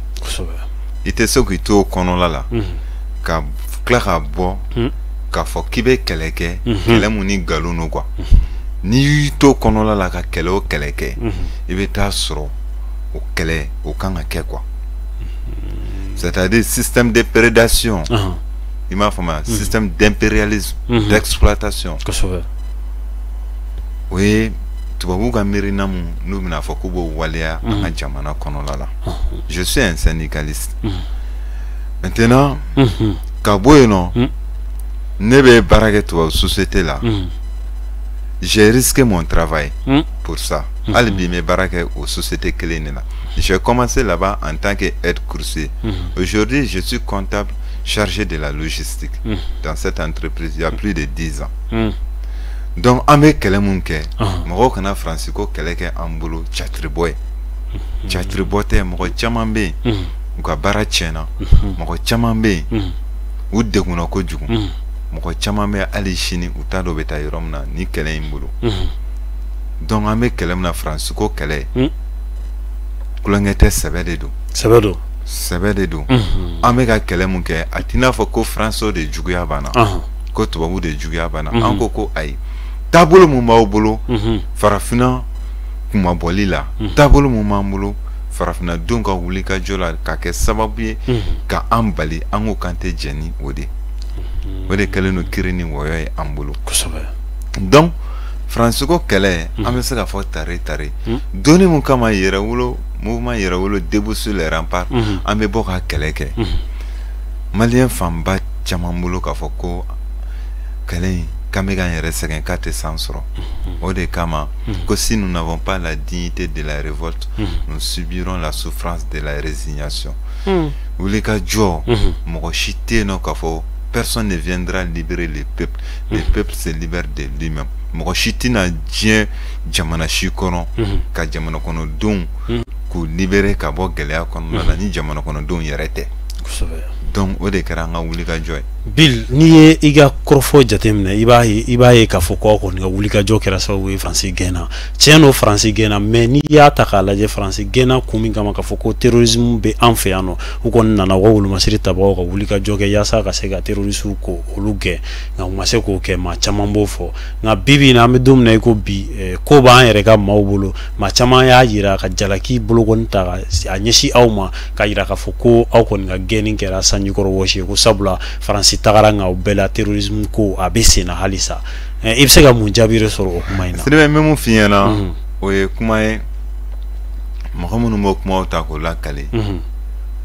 I tɛ se k'i to o kɔnɔla la ka tila ka bɔ k'a fɔ k'i bɛ kɛlɛ kɛ, kɛlɛ mun ni nkalon don quoi. N'i y'i to kɔnɔla la ka kɛlɛ o kɛlɛ kɛ, i bɛ taa sɔrɔ o kɛlɛ o kan ka kɛ quoi, c'est-à-dire système de prédation, i m'a faamuya, système d'impérialisme, d'exploitation. O ye tubabuw ka miirina mun n'u bɛna fɔ k'u b'o waleya an ka jamana kɔnɔla la. Je suis un syndicaliste. Maintenant, ka bɔ yen nɔ, ne bɛ baara kɛ tubabu société la. J'ai risqué mon travail pour ça. Hali bi n bɛ baara kɛ o société kelen de la. J'ai commencé là-bas en tant que aide coursier. Aujourd'hui, je suis comptable chargé de la logistique dans cette entreprise il y a plus de 10 ans. Donc an bɛ kɛlɛ mun kɛ, mɔgɔw kana Faransi ko kɛlɛ kɛ an bolo catiribɔ ye. Catiribɔ tɛ. Mɔgɔ caman bɛ yen, u ka baara tiɲɛna. Mɔgɔ caman bɛ yen, u degunna kojugu. Mɔgɔ caman bɛ, hali sini u t'a dɔn u bɛ taa yɔrɔ min na ni kɛlɛ in bolo. Donc an bɛ kɛlɛ min na, Faransi ko kɛlɛ, kulonkɛ tɛ, sɛbɛ de don. Sɛbɛ don. Sɛbɛ de don. An bɛ ka kɛlɛ mun kɛ, a t'i n'a fɔ ko Faransiw de juguya banna, ko tubabu de juguya banna. An ko ayi, taabolo mun b'aw bolo farafinna kunmabɔli la, taabolo mun b'an bolo farafinna denw ka wuli ka jɔ la ka kɛ sababu ye ka an bali, an ko k'an tɛ jɛn ni o de. O de kɛlen don kiri ni wɔyɔ ye an bolo. Donc Faransi ko kɛlɛ, an bɛ se k'a fɔ tare tare donni mun kama yɛrɛwolo mouvement Yɛrɛwolo debout sur les remparts, an bɛ bɔ ka kɛlɛ kɛ. Malien fanba caman bolo k'a fɔ ko kɛlɛ in k'an bɛ k'an yɛrɛ sɛgɛn, k'a tɛ san sɔrɔ. O de kama ko si nous n'avons pas la dignité de la révolte, nous subirons la souffrance de la résignation. Wuli ka jɔ, mɔgɔ si tɛ yen nɔ k'a fɔ personne ne viendra libérer le peuple, le peuple se libère de lui-même. Mɔgɔ si tɛna diɲɛ jamana si kɔnɔ ka jamana kɔnɔdenw k'u libérer ka bɔ gɛlɛya kɔnɔna la ni jamana kɔnɔdenw yɛrɛ tɛ. Donc o de kɛra an ka wulikajɔ ye. Bill, n'i ye i ka kɔrɔfɔ jateminɛ, i b'a ye k'a fɔ k'aw kɔni ka wulikajɔ kɛra sababu ye Faransi gɛnna. Tiɲɛ don, Faransi gɛnna, mais n'i y'a ta k'a lajɛ, Faransi gɛnna kun min kama, k'a fɔ ko terrorisme bɛ an fɛ yan nɔ, u kɔni nana u ka wolomasiri tabagaw ka wulikajɔ kɛ yaasa ka se ka terroristes ko olu gɛn, nka u ma se k'o kɛ. Maa caman b'o fɔ, nka bi bi in na, an bɛ don min na i ko bi, ko b'an yɛrɛ ka maaw bolo. Maa caman y'a yira ka jalaki bolokɔni ta ka a ɲɛsin aw ma, k'a yira k'a fɔ ko aw kɔni ka gɛnni kɛra sanjikɔrɔ wɔsi ye, ko sabula Faransi tagara, nka o bɛɛ la terrorisme ko a bɛ sen na halisa. I bɛ se ka mun jaabi de sɔrɔ o kuma in na? Sidibe, n bɛ mun f'i ɲɛna, o ye kuma ye, mɔgɔ minnu b'o kumaw ta k'o lakale,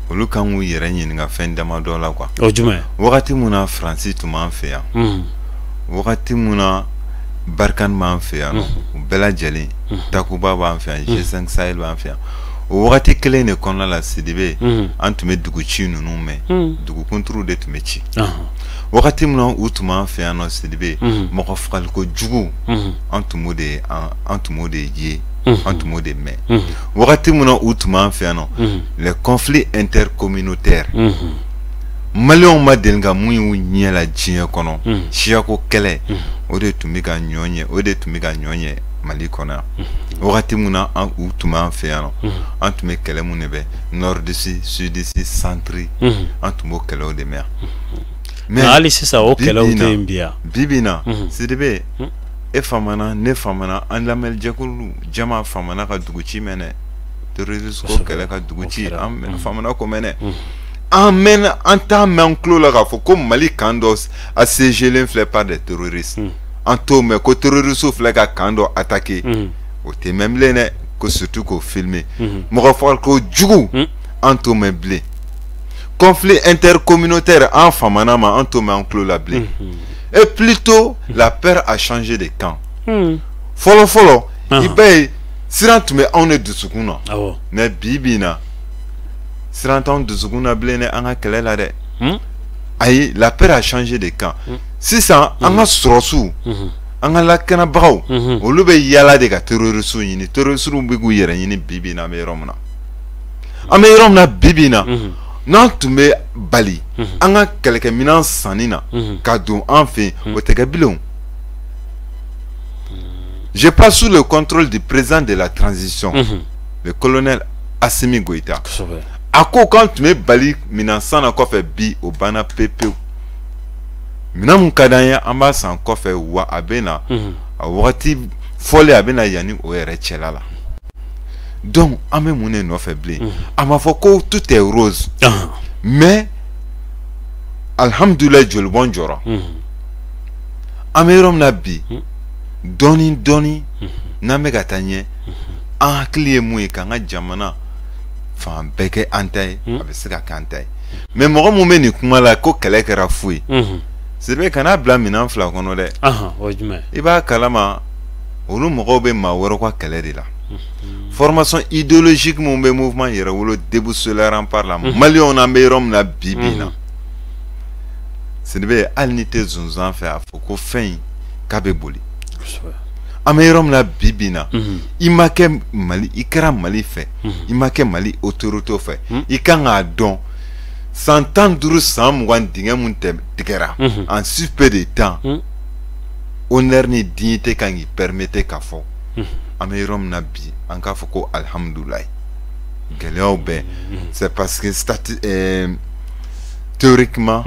olu kan k'u yɛrɛ ɲininka fɛn damadɔ la quoi. O jumɛn? Wagati mun na Faransi tun b'an fɛ yan, wagati mun na Barkhane b'an fɛ yan nɔ, u bɛɛ lajɛlen, Takuba b'an fɛ yan, G5 Sahel b'an fɛ yan, o wagati kelen de kɔnɔna la, Sidibe, an tun bɛ dugu ci ninnu mɛn, dugukunturu de tun bɛ ci. Wagati min na u tun b'an fɛ yan nɔ, Sidibe, mɔgɔ fagaliko jugu, an tun b'o de ye, an tun b'o de mɛn. Wagati min na u tun b'an fɛ yan nɔ, les conflits intercommunautaires, Maliyɛnw ma deli ka mun y'u ɲɛ la diɲɛ kɔnɔ, siyako kɛlɛ, o de tun bɛ ka ɲɔ ɲɛ, o de tun bɛ ka ɲɔ ɲɛ Mali kɔnɔ yan. Wagati min na u tun b'an fɛ yan nɔ, an tun bɛ kɛlɛ mun de bɛ nordiste, sudiste, centre, an tun b'o kɛlɛw de mɛn yan. Mais hali sisan o kɛlɛw tɛ yen bi yan. Bi bi in na, Sidibe, e famana, ne famana, an lamɛnjɛkulu jama famana ka dugu ci mɛn dɛ, terroriste ko kɛlɛ ka dugu ci, an famana ko mɛn dɛ. An mɛnna, an t'a mɛn an tulo la k'a fɔ ko Mali camp dɔ assiégelen filɛ par des terroristes. An t'o mɛn ko terroristes filɛ ka camp dɔ attaquer, o tɛ mɛn bilen dɛ, ko surtout k'o filmer. Mɔgɔ fagaliko jugu, an t'o mɛn bilen. Conflit intercommunautaire, an famana ma, an t'o mɛn an tulo la bilen. Et plutôt la peur a changé de camp. Fɔlɔ fɔlɔ, i b'a ye siran tun bɛ anw de dusukun na, mais bi bi in na, siran t'anw dusukun na bilen dɛ, an ka kɛlɛ la dɛ. Ayi, la peur a changé de camp. Sisan an ka sɔrɔsiw, an ka lakanabagaw, olu bɛ yaala de ka terroristes ɲini. Terroristes bɛ k'u yɛrɛ ɲini bi bi in na. An bɛ yɔrɔ min na, an bɛ yɔrɔ min na bi bi in na, n'an tun bɛ bali an ka kɛlɛkɛminɛn sanni na ka don an fɛ yen, o tɛ kɛ bilen o. Je passe sous le contrôle du président de la transition, le colonel Assimi Goïta. A ko k'an tun bɛ bali minɛn san na kɔfɛ, bi o banna pewu pewu. Minɛn mun ka d'an ye, an b'a san kɔfɛ, wa a bɛ na a wagati fɔlen, a bɛ na yanni o yɛrɛ cɛla la. Donc an bɛ mun de nɔfɛ bilen? A ma fɔ ko tout est rose, mais alhamdulilayi, jolibɔn jɔra. An bɛ yɔrɔ min na bi, dɔɔni dɔɔni n'an bɛ ka taa ɲɛ, an hakili ye mun ye? K'an ka jamana fan bɛɛ kɛ an ta ye. A bɛ se ka kɛ an ta ye, mais mɔgɔ mun bɛ nin kuma la ko kɛlɛ kɛra fu ye, Sidibe, kan'a bila minɛn fila kɔnɔ dɛ. O ye jumɛn? I b'a kalama, olu mɔgɔw bɛ maa wɛrɛw ka kɛlɛ de la. Formation idéologique mun bɛ mouvement Yɛrɛwolo debout sur les remparts la, Maliyɛnw n'an bɛ yɔrɔ min na bi bi in na, Sidibe, hali ni tɛ zonzan fɛ, a fɔ ko fɛn in k'a bɛ boli. An bɛ yɔrɔ min na bi bi in na, i ma kɛ Mali, i kɛra Mali fɛ, i ma kɛ Mali autorité fɛ, i kan k'a dɔn san 15, san 20, dingɛ mun tigɛra en si peu de temps, honneur ni dignité kan k'i permettre k'a fɔ an bɛ yɔrɔ min na bi, an k'a fɔ ko alihamudulilayi. Gɛlɛyaw bɛɛ, c'est parce que théoriquement,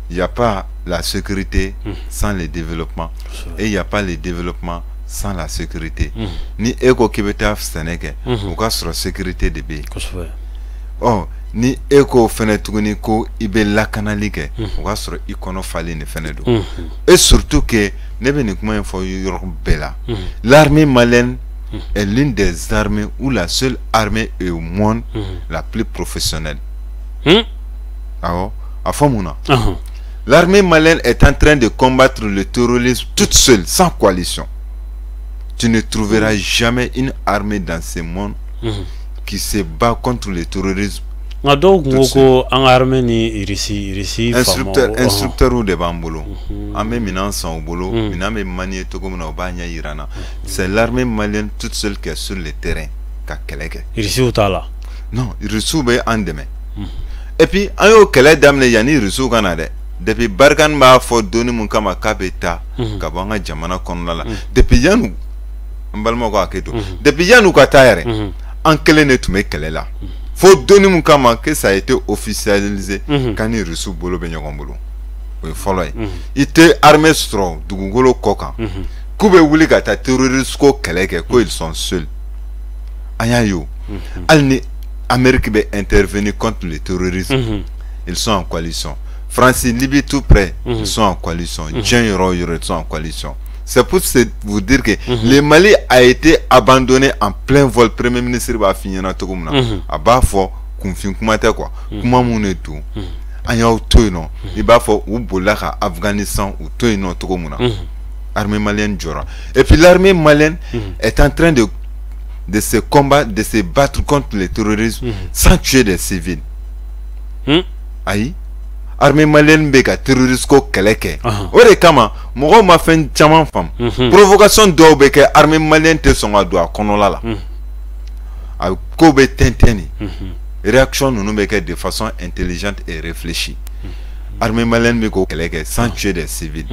il n'y a pas la sécurité sans le développement et il n'y a pas le développement sans la sécurité. Ni e ko k'i bɛ taa sɛnɛ kɛ, o ka sɔrɔ sécurité de bɛ yen. Ɔ, ni e ko fɛnɛ tuguni ko i bɛ lakanali kɛ, o ka sɔrɔ i kɔnɔ falen de fɛnɛ don. Et surtout que ne bɛ nin kuma in fɔ yɔrɔ bɛɛ la, l'armée malienne est l'une des armées ou la seule armée au monde la plus professionnelle. Awɔ, a fɔ mun na? L'armée malienne est en train de combattre le terrorisme toute seule, sans coalition. Tu ne trouveras jamais une armée dans ce monde qui se bat contre le terrorisme. Nka dɔw kun ko ko an ka armée ni Irisi. Instructeur de b'an bolo, an bɛ minɛn san u bolo, minɛn bɛ manier cogo min na, u b'a ɲɛ yira an na. C'est l'armée malienne toute seule qui est sur le terrain ka kɛlɛ kɛ. Irisiw t'a la? Non, Irisiw bɛ an dɛmɛ. Et puis an y'o kɛlɛ daminɛ yanni Irisiw ka na dɛ. Depuis Barkhane b'a fɔ donni mun kama k'a bɛ taa ka bɔ an ka jamana kɔnɔna la, depuis yanni, n balimaw ka hakɛ to, depuis yanni u ka taa yɛrɛ, an kelen de tun bɛ kɛlɛ la, fo donni mun kama que ça a été officialisé k'an ni Rusiw bolo bɛ ɲɔgɔn bolo. O ye fɔlɔ ye. I tɛ armée sɔrɔ dugukolo kɔ kan k'u bɛ wuli ka taa terroriste ko kɛlɛ kɛ ko ils sont seuls. An y'a ye o, hali ni Amérique bɛ intervenir contre le terrorisme, ils sont en coalition. France, Libye tout près, ils sont en coalition. Diɲɛ yɔrɔ o yɔrɔ, ils sont en coalition. C'est pour vous dire que le Mali a été abandonné en plein vol. Premier ministre b'a f'i ɲɛna cogo min na, a b'a fɔ kunfin kuma tɛ quoi, kuma mun de don, an y'aw to yen nɔ, i b'a fɔ u bolila ka Afghanistan u to yen nɔ cogo min na. Armée malienne jɔra. Et puis l'armée malienne est en train de se combattre, de se battre contre le terrorisme sans tuer des civils. Ayi, armée malienne bɛ ka terroriste ko kɛlɛ kɛ. O de kama mɔgɔw ma fɛn caman faamu. Provocation dɔw bɛ kɛ, armée malienne tɛ sɔn ka don a kɔnɔla la, a ko bɛ tɛntɛn de. Réaction ninnu bɛ kɛ de façon intelligente et réfléchie. Armée malienne bɛ k'o kɛlɛ kɛ sans tuer des civils.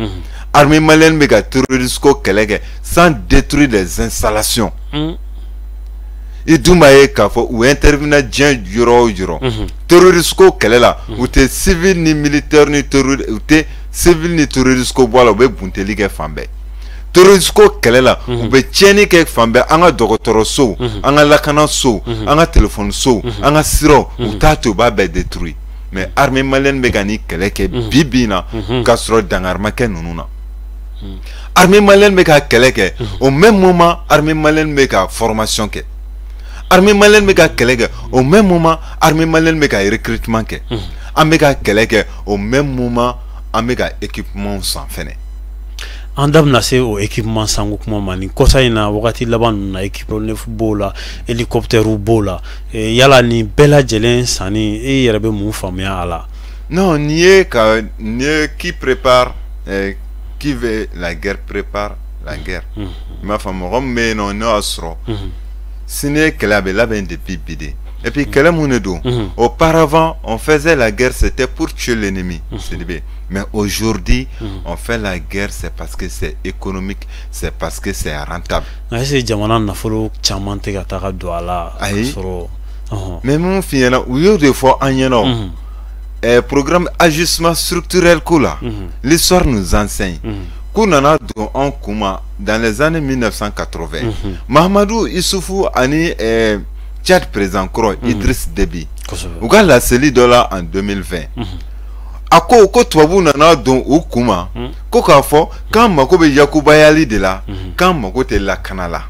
Armée malienne bɛ ka terroriste ko kɛlɛ kɛ sans détruire des installations. I dun b'a ye k'a fɔ u intervenir diɲɛ yɔrɔ o yɔrɔ terroriste ko kɛlɛ la, u tɛ civil ni militaire ni terroriste, u tɛ civil ni terroriste ko bɔ a la, u bɛ bunteli kɛ fan bɛɛ. Terroriste ko kɛlɛ la, u bɛ tiɲɛni kɛ fan bɛɛ, an ka dɔgɔtɔrɔsow, an ka lakanasow, an ka telefɔnisow, an ka siraw, u t'a to, u b'a bɛɛ détruire. Mais armée malienne bɛ ka nin kɛlɛ kɛ bi bi in na k'a sɔrɔ dankari ma kɛ ninnu na. Armée malienne bɛ ka kɛlɛ kɛ, au même moment armée malienne bɛ ka formation kɛ. Armée malienne bɛ ka kɛlɛ kɛ, au même moment armée malienne bɛ ka recrutement kɛ. An bɛ ka kɛlɛ kɛ, au même moment an bɛ ka équipement san fɛnɛ. An da bɛna se o équipement sanko kuma ma nin kɔsa in na. Wagati laban ninnu na, équipement b'o la, hélicoptère b'o la. Yala nin bɛɛ lajɛlen sanni, e yɛrɛ bɛ mun faamuya a la? Non, nin ye ka nin ye qui prépare, qui veut la guerre prépare la guerre. I m'a faamu, mɔgɔ min bɛ yen nɔ, n'o y'a sɔrɔ sini ye kɛlɛ, a bɛ labɛn depuis bi de. Et puis kɛlɛ mun de don? Auparavant, on faisait la guerre, c'était pour tuer l'ennemi, Sidibé. Mais aujourd'hui, on fait la guerre, c'est parce que c'est économique, c'est parce que c'est rentable. Nka est-ce que jamana nafolo caman tɛ ka taga don a la? Ayi. Sɔrɔ. Mais mun f'i ɲɛna, u y'o de fɔ an ɲɛna o. Programme ajustement structurel ko la, l'histoire nous enseigne k'u nana don an kun dans les années 1980, Mahamadou Issoufou ani Tchad président kɔrɔ Idriss Déby, u ka laseli dɔ la en 2020, a ko ko tubabuw nana don u kun ma ko k'a fɔ k'an mako bɛ yakubayali de la, k'an mako tɛ lakana la.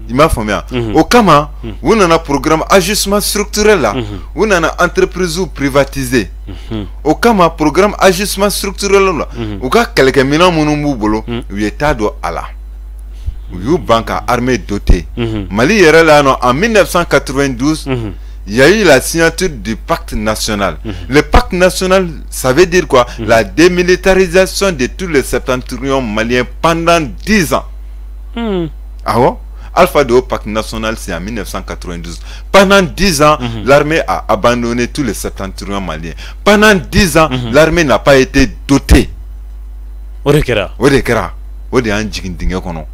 I m'a faamuya? O kama u nana programme ajustement structurel la, u nana entreprise privatiser. O kama programme ajustement structurel la, u ka kɛlɛkɛminɛn minnu b'u bolo, u ye taa don a la, u y'u ban ka armée doter. Mali yɛrɛ la yan nɔ, en 1992, il y a eu la signature du pacte national. Le pacte national, ça veut dire quoi? La démilitarisation de tous les septentrions maliens pendant 10 ans. Ah bon? Alpha de pacte national, c'est en 1992. Pendant 10 ans, l'armée a abandonné tous les septentrions maliens. Pendant 10 ans, l'armée n'a pas été dotée. O de kɛra. O de kɛra. O de y'an jigin dingɛ kɔnɔ.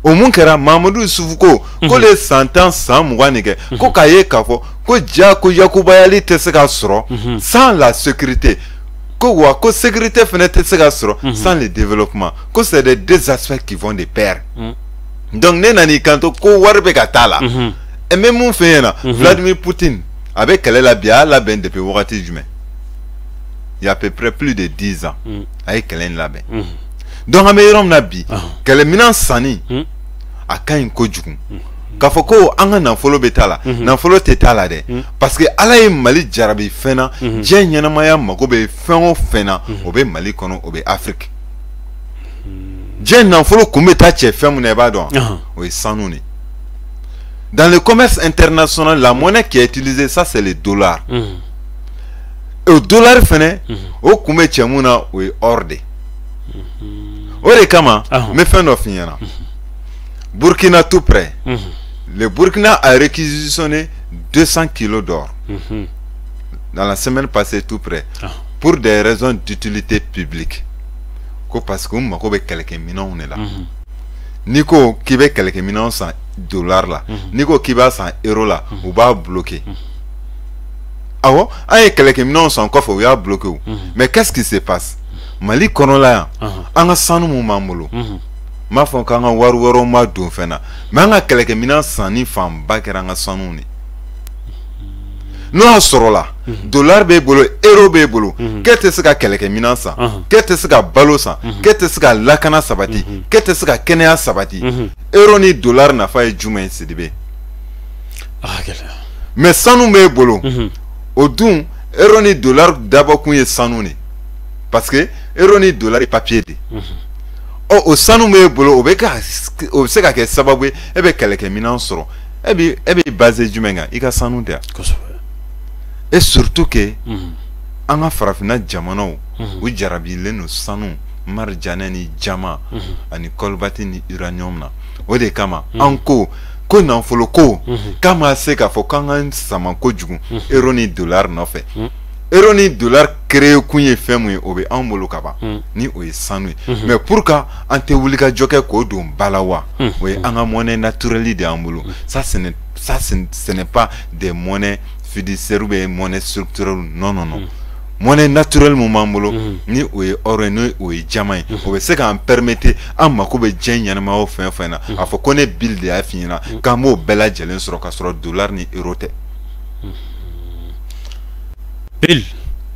O mun kɛra? Mamadu Yusufu ko k'olu ye san 10, san 20 de kɛ ko k'a ye k'a fɔ ko ja ko yakubayali tɛ se ka sɔrɔ sans la sécurité, ko wa ko sécurité fɛnɛ tɛ se ka sɔrɔ sans le développement, ko c'est des deux aspects qui vont de pair. Donc ne nan'i kanto ko wari bɛ ka taa la. Ɛ, n bɛ mun f'e ɲɛna? Vladimir Poutine a bɛ kɛlɛ la bi, a y'a labɛn depuis wagati jumɛn? Il y a à peu près plus de 10 ans a ye kɛlɛ in labɛn. Donc an bɛ yɔrɔ min na bi, kɛlɛminɛn sanni a ka ɲi kojugu. K'a fɔ ko an ka nafolo bɛ taa la, nafolo tɛ taa la dɛ, parce que Ala ye Mali jarabi fɛn na. Diɲɛ ɲɛnamaya mago bɛ fɛn o fɛn na, o bɛ Mali kɔnɔ, o bɛ Afrique. Diɲɛ nafolo kun bɛ taa cɛ fɛn mun na, i b'a dɔn, o ye sanu de. Dans le commerce international, la monnaie qui est utilisée, ça c'est le dollar. O dollar fɛnɛ, o kun bɛ cɛ mun na, o ye or de. O de kama n bɛ fɛn dɔ f'i ɲɛna. Burkina tout près, le Burkina a réquisitionné 200 kilos d'or dans la semaine passée tout près pour des raisons d'utilité publique, ko parce que u mago bɛ kɛlɛkɛminɛnw de la. N'i ko k'i bɛ kɛlɛkɛminɛnw san dollar la, n'i ko k'i b'a san euro la, u b'a bloquer. Awɔ, an ye kɛlɛkɛminɛnw san kɔfɛ, u y'a bloqué o. Mais qu'est-ce qui se passe Mali kɔnɔla yan? An ka sanu mun b'an bolo, n m'a fɔ k'an ka wari wɛrɛw ma don fɛn na, mais an ka kɛlɛkɛminɛn sanni fanba kɛra an ka sanu de. N'o y'a sɔrɔ la dollar b'e bolo, euro b'e bolo, k'e tɛ se ka kɛlɛkɛminɛn san, k'e tɛ se ka balo san, k'e tɛ se ka lakana sabati, k'e tɛ se ka kɛnɛya sabati, euro ni dollar nafa ye jumɛn ye, Sidibe? Mais sanu b'e bolo, o dun, euro ni dollar dabɔkun ye sanu de, parce que euro ni dollar ye papier de. Ɔ, o sanu b'e bolo, o bɛ ka o bɛ se ka kɛ sababu ye e bɛ kɛlɛkɛminɛn sɔrɔ. E bɛ basé jumɛn kan? I ka sanu tɛ? Et surtout que an ka farafinna jamanaw, u jarabilen don sanu, marijanɛ ni jama ani cobalt ni uranium na. O de kama an ko ko nafolo ko k'a ma se k'a fɔ k'an ka sama kojugu euro ni dollar nɔfɛ. Euro ni dollar créé kun ye fɛn mun ye, o bɛ anw bolo ka ban, ni o ye sanu ye. Mais pourquoi an tɛ wuli ka jɔ kɛ k'o don ba la wa? O ye an ka monnaie naturelle de y'an bolo. Ça ce n'est pas des monnaies fiduciaires ou bien monnaie structurelle, non, non, non. Monnaie naturelle mun b'an bolo, ni o ye or ye, ni o ye diamant ye, o bɛ se k'an permettre an mako bɛ diɲɛ ɲɛnamaya o fɛn o fɛn na. A fɔ ko ne Bill de y'a f'i ɲɛna k'an b'o bɛɛ lajɛlen sɔrɔ k'a sɔrɔ dollar ni euro tɛ. Bill,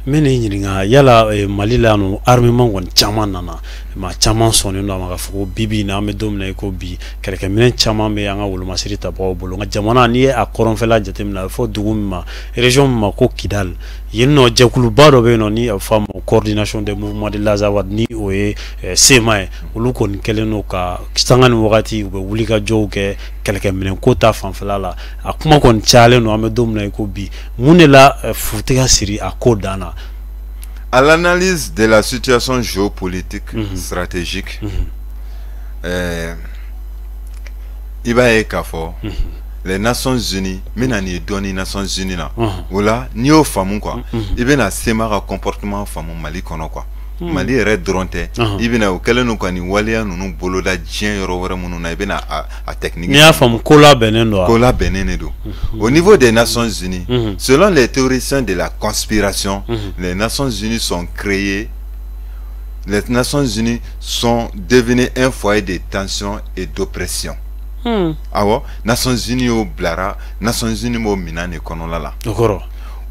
n bɛ n'i ɲininka, yala Mali la yan nɔ, armement kɔni caman nana, maa caman sɔnnen don a ma k'a fɔ ko bi bi in na, an bɛ don min na i ko bi, kɛlɛkɛminɛn caman bɛ an ka wolomasiri tabagaw bolo. Nka jamana, n'i ye a kɔrɔnfɛla jateminɛ, a bɛ fɔ dugu min ma, région min ma ko Kidal, yen nɔ jɛkuluba dɔ bɛ yen nɔ ni a bɛ fɔ a ma Coordination des mouvements de l'Azawad, ni o ye CMA ye. Olu kɔni kɛlen don ka sanga ni wagati u bɛ wulikajɔw kɛ kɛlɛkɛminɛn ko ta fanfɛla la. A kuma kɔni cayalen don. An bɛ don min na i ko bi, mun de la fu tɛ ka siri a ko dan na? À l'analyse de la situation géopolitique stratégique, i b'a ye k'a fɔ les Nations Unies, n bɛna nin ye dɔɔni Nations Unies na. O la, n'i y'o faamu quoi, i bɛna CMA ka comportement faamu Mali kɔnɔ quoi. Mali yɛrɛ dɔrɔn tɛ, i bɛna o kɛlen don ka nin waleya ninnu boloda diɲɛ yɔrɔ wɛrɛ minnu na, i bɛna a technique. N'i y'a faamu, ko labɛnnen don wa? Ko labɛnnen de don. Au niveau des Nations Unies, selon les théoriciens de la conspiration, les Nations Unies sont créées, les Nations Unies sont devenues un foyer de tension et d'oppression. Awɔ, Nations Unies y'o bilara, Nations Unies b'o minɛn de kɔnɔla la. O kɔrɔ?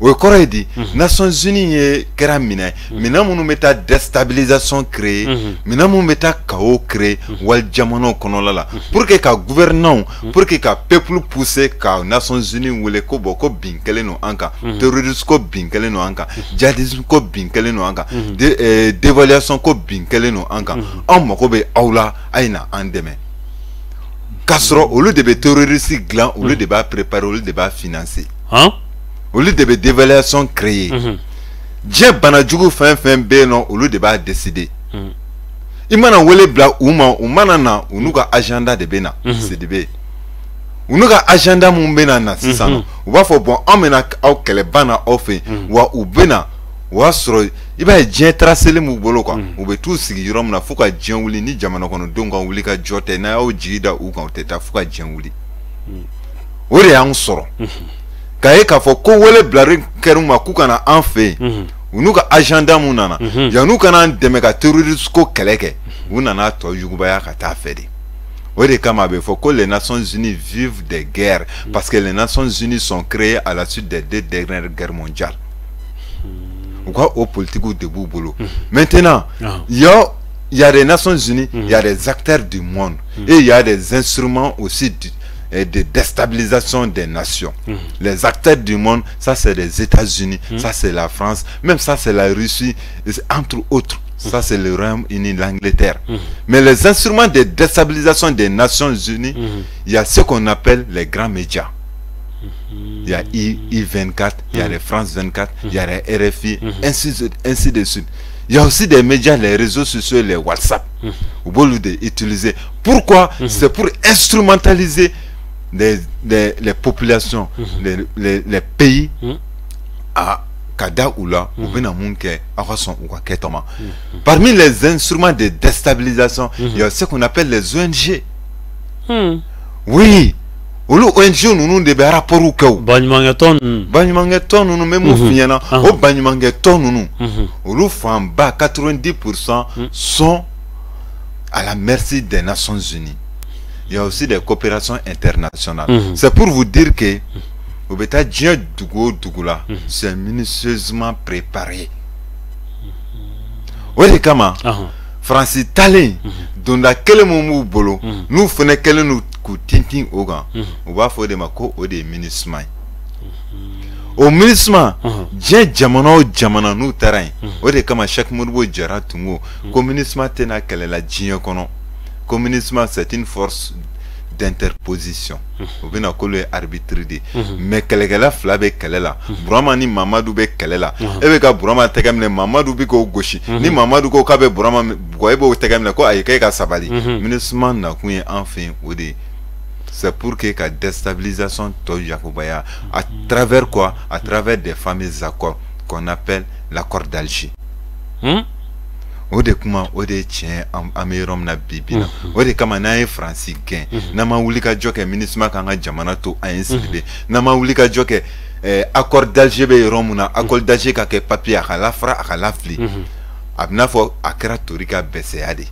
O kɔrɔ ye di? Nations Unies ye kɛra minɛn, minɛn minnu bɛ taa déstabilisation créer, minɛn minnu bɛ taa chaos créer wali jamanaw kɔnɔla la, pour que ka gouvernants, pour que ka peuple pousser ka Nations Unies wele ko bon, ko bin kɛlen don an kan, terrorisme ko bin kɛlen don an kan, djihadisme ko bin kɛlen don an kan, dévaluation ko bin kɛlen don an kan, anw mago bɛ aw la, a ye na an dɛmɛ. K'a sɔrɔ olu de bɛ terroriste dilan, olu de b'a préparer, olu de b'a financer, olu de bɛ dévaluation créer. Diɲɛ banajugu fɛn fɛn bɛ yen nɔ, olu de b'a décider. I mana wele bila u ma, u mana na, u n'u ka agenda de bɛ na. Sidibe, u n'u ka agenda mun bɛ na sisan nɔ, u b'a fɔ bon, an bɛna aw kɛlɛba na aw fɛ yen wa, u bɛ na. O y'a sɔrɔ i b'a ye diɲɛ tracé m'u bolo quoi. U bɛ t'u sigi yɔrɔ min na fo ka diɲɛ wuli, ni jamana kɔnɔdenw ka wuli ka jɔ tɛ, n'a y'aw jigi da u kan, u tɛ taa fo ka diɲɛ wuli. O de y'anw sɔrɔ k'a ye k'a fɔ ko wele bilari kɛr'u ma k'u kana an fɛ yen. U n'u ka agenda mun nana, yan'u kana an dɛmɛ ka terroriste ko kɛlɛ kɛ, u nana tɔ yugubaya ka taa fɛ de. O de kama a bɛ fɔ ko les Nations Unies vivent des guerres, parce que les Nations Unies sont créées à la suite des deux dernières guerres mondiales. U ka o politiques de b'u bolo. Maintenant, il y a des Nations Unies, il y a des acteurs du monde et il y a des instruments aussi de déstabilisation des nations. Les acteurs du monde, ça c'est les États-Unis, ça c'est la France, même ça c'est la Russie, entre autres. Ça c'est le Royaume-Uni, l'Angleterre. Mais les instruments de déstabilisation des Nations Unies, il y a ce qu'on appelle les grands médias. Il y a I24, il y a les France 24, il y a les RFI, ainsi de suite. Il y a aussi des médias, les réseaux sociaux, les WhatsApp. Vous pouvez les utiliser. Pourquoi? C'est pour instrumentaliser les populations, les pays à ka da u la, u bɛna mun kɛ, aw ka sɔn u ka kɛtɔ ma. Parmi les instruments de déstabilisation, il y a ce qu'on appelle les ONG. Oui, olu ONG ninnu de bɛ rapport kɛ o. Baɲumankɛ tɔn ninnu. Baɲumankɛ tɔn ninnu, n bɛ mun f'i ɲɛna, o baɲumankɛ tɔn ninnu, olu fanba 90% sont à la merci des Nations Unies. Il y a aussi des coopérations internationales. C'est pour vous dire que u bɛ taa diɲɛ dugu o dugu la, c'est minutieusement préparé. O de kama Faransi talen, donda kelen mun b'u bolo, n'u fana kɛlen don k'u tintin o kan, u b'a fɔ o de ma ko o de ye MINUSMA ye. O MINUSMA, diɲɛ jamana o jamana n'u taara yen, o de kama Cheikh Modibo Jara tun ko ko MINUSMA tɛna kɛlɛ la diɲɛ kɔnɔ, ko MINUSMA c'est une force d'interposition. U bɛna k'olu ye arbitre de ye, mais kɛlɛkɛla fila bɛ kɛlɛ la, Burama ni Mamadu bɛ kɛlɛ la. E bɛ ka Burama tɛgɛ minɛ, Mamadu bɛ k'o gosi. Ni Mamadu ko k'a bɛ Burama bugɔ, e b'o tɛgɛ minɛ ko ayi, k'e ka sabali. MINUSMA nakun ye an fɛ yen o de ye, c'est pour que ka déstabilisation tɔ yakubaya à travers quoi? À travers des fameux accords qu'on appelle l'accord d'Alger. O de kuma, o de ye tiɲɛ, an bɛ yɔrɔ min na bi bi in na. O de kama n'an ye Faransi gɛn, n'an ma wuli ka jɔ kɛ MINUSMA k'an ka jamana to an ye Sidibe, n'an ma wuli ka jɔ kɛ accord d'Alger bɛ yɔrɔ min na, accord d'Alger ka kɛ papier, a ka lafara, a ka lafili, a bɛ n'a fɔ a kɛra tori ka bɛsɛya de.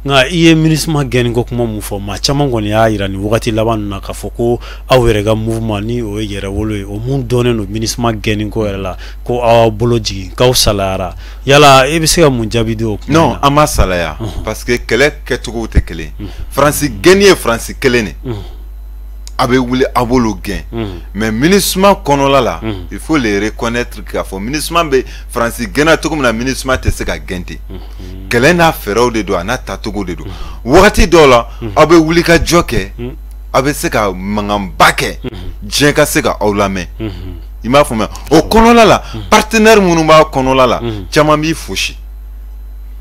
Nka i ye MINUSMA gɛnni ko kuma mun fɔ, maa caman kɔni y'a yira nin wagati laban ninnu na k'a fɔ ko aw yɛrɛ ka mouvement, ni o ye Yɛrɛwolo ye, o mun dɔnnen don MINUSMA gɛnni ko yɛrɛ la, ko aw bolo jigin k'aw salayara. Yala e bɛ se ka mun jaabi di o kuma? Non, an ma salaya, parce que kɛlɛ kɛcogow tɛ kelen ye. Faransi gɛnni ye Faransi kelen de, a bɛ wuli a b'olu gɛn, mais MINUSMA kɔnɔla la, il faut les reconnaître k'a fɔ MINUSMA bɛ Faransi gɛnna cogo min na, MINUSMA tɛ se ka gɛn ten. Kɛlɛ n'a fɛɛrɛw de don, a n'a tacogo de don. Wagati dɔw la, aw bɛ wuli ka jɔ kɛ, aw bɛ se ka mankanba kɛ, diɲɛ ka se ka aw lamɛn. I m'a faamuya? O kɔnɔla la, partenaire minnu b'a kɔnɔla la, caman b'i fosi.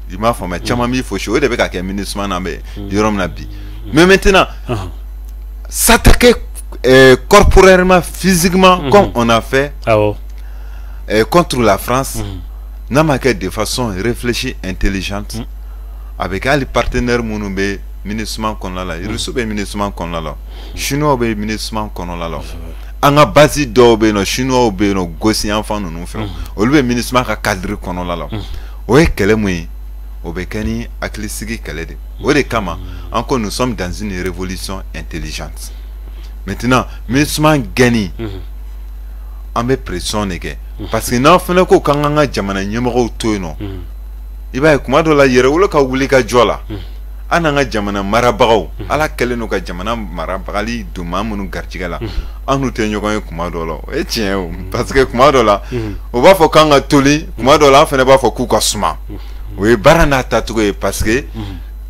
I m'a faamuya? Caman b'i fosi. O de bɛ ka kɛ MINUSMA na, an bɛ yɔrɔ min na bi. Mais maintenant, s'attaquer corporellement, physiquement, comme on a fait contre la France, n'a ma kɛ de façon réfléchie, intelligente, avec hali partenaire minnu bɛ MINUSMA kɔnɔna la. Russe bɛ MINUSMA kɔnɔna la, Chinois bɛ MINUSMA kɔnɔna la, an ka base dɔw bɛ yen nɔ, Chinois bɛ yen nɔ, gosi yan fan ninnu fɛ, olu bɛ MINUSMA ka cadre kɔnɔna la. O ye kɛlɛ mun ye, o bɛ kɛ ni hakilisigi kɛlɛ de. O de kama an ko nous sommes dans une révolution intelligente. Maintenant, MINUSMA gɛnni, an bɛ pression de kɛ, parce que n'an fana ko k'an k'an ka jamana ɲɛmɔgɔw to yen nɔ, i b'a ye kuma dɔ la, Yɛrɛwolo ka wuli ka jɔ la, an n'an ka jamana marabagaw, Ala kɛlen don ka jamana marabagali don maa minnu garijɛgɛ la, an n'u tɛ ɲɔgɔn ye kuma dɔ la. O ye tiɲɛ ye o, parce que kuma dɔ la u b'a fɔ k'an ka toli, kuma dɔ la an fana b'a fɔ k'u ka suma. O ye baara n'a taacogo ye, parce que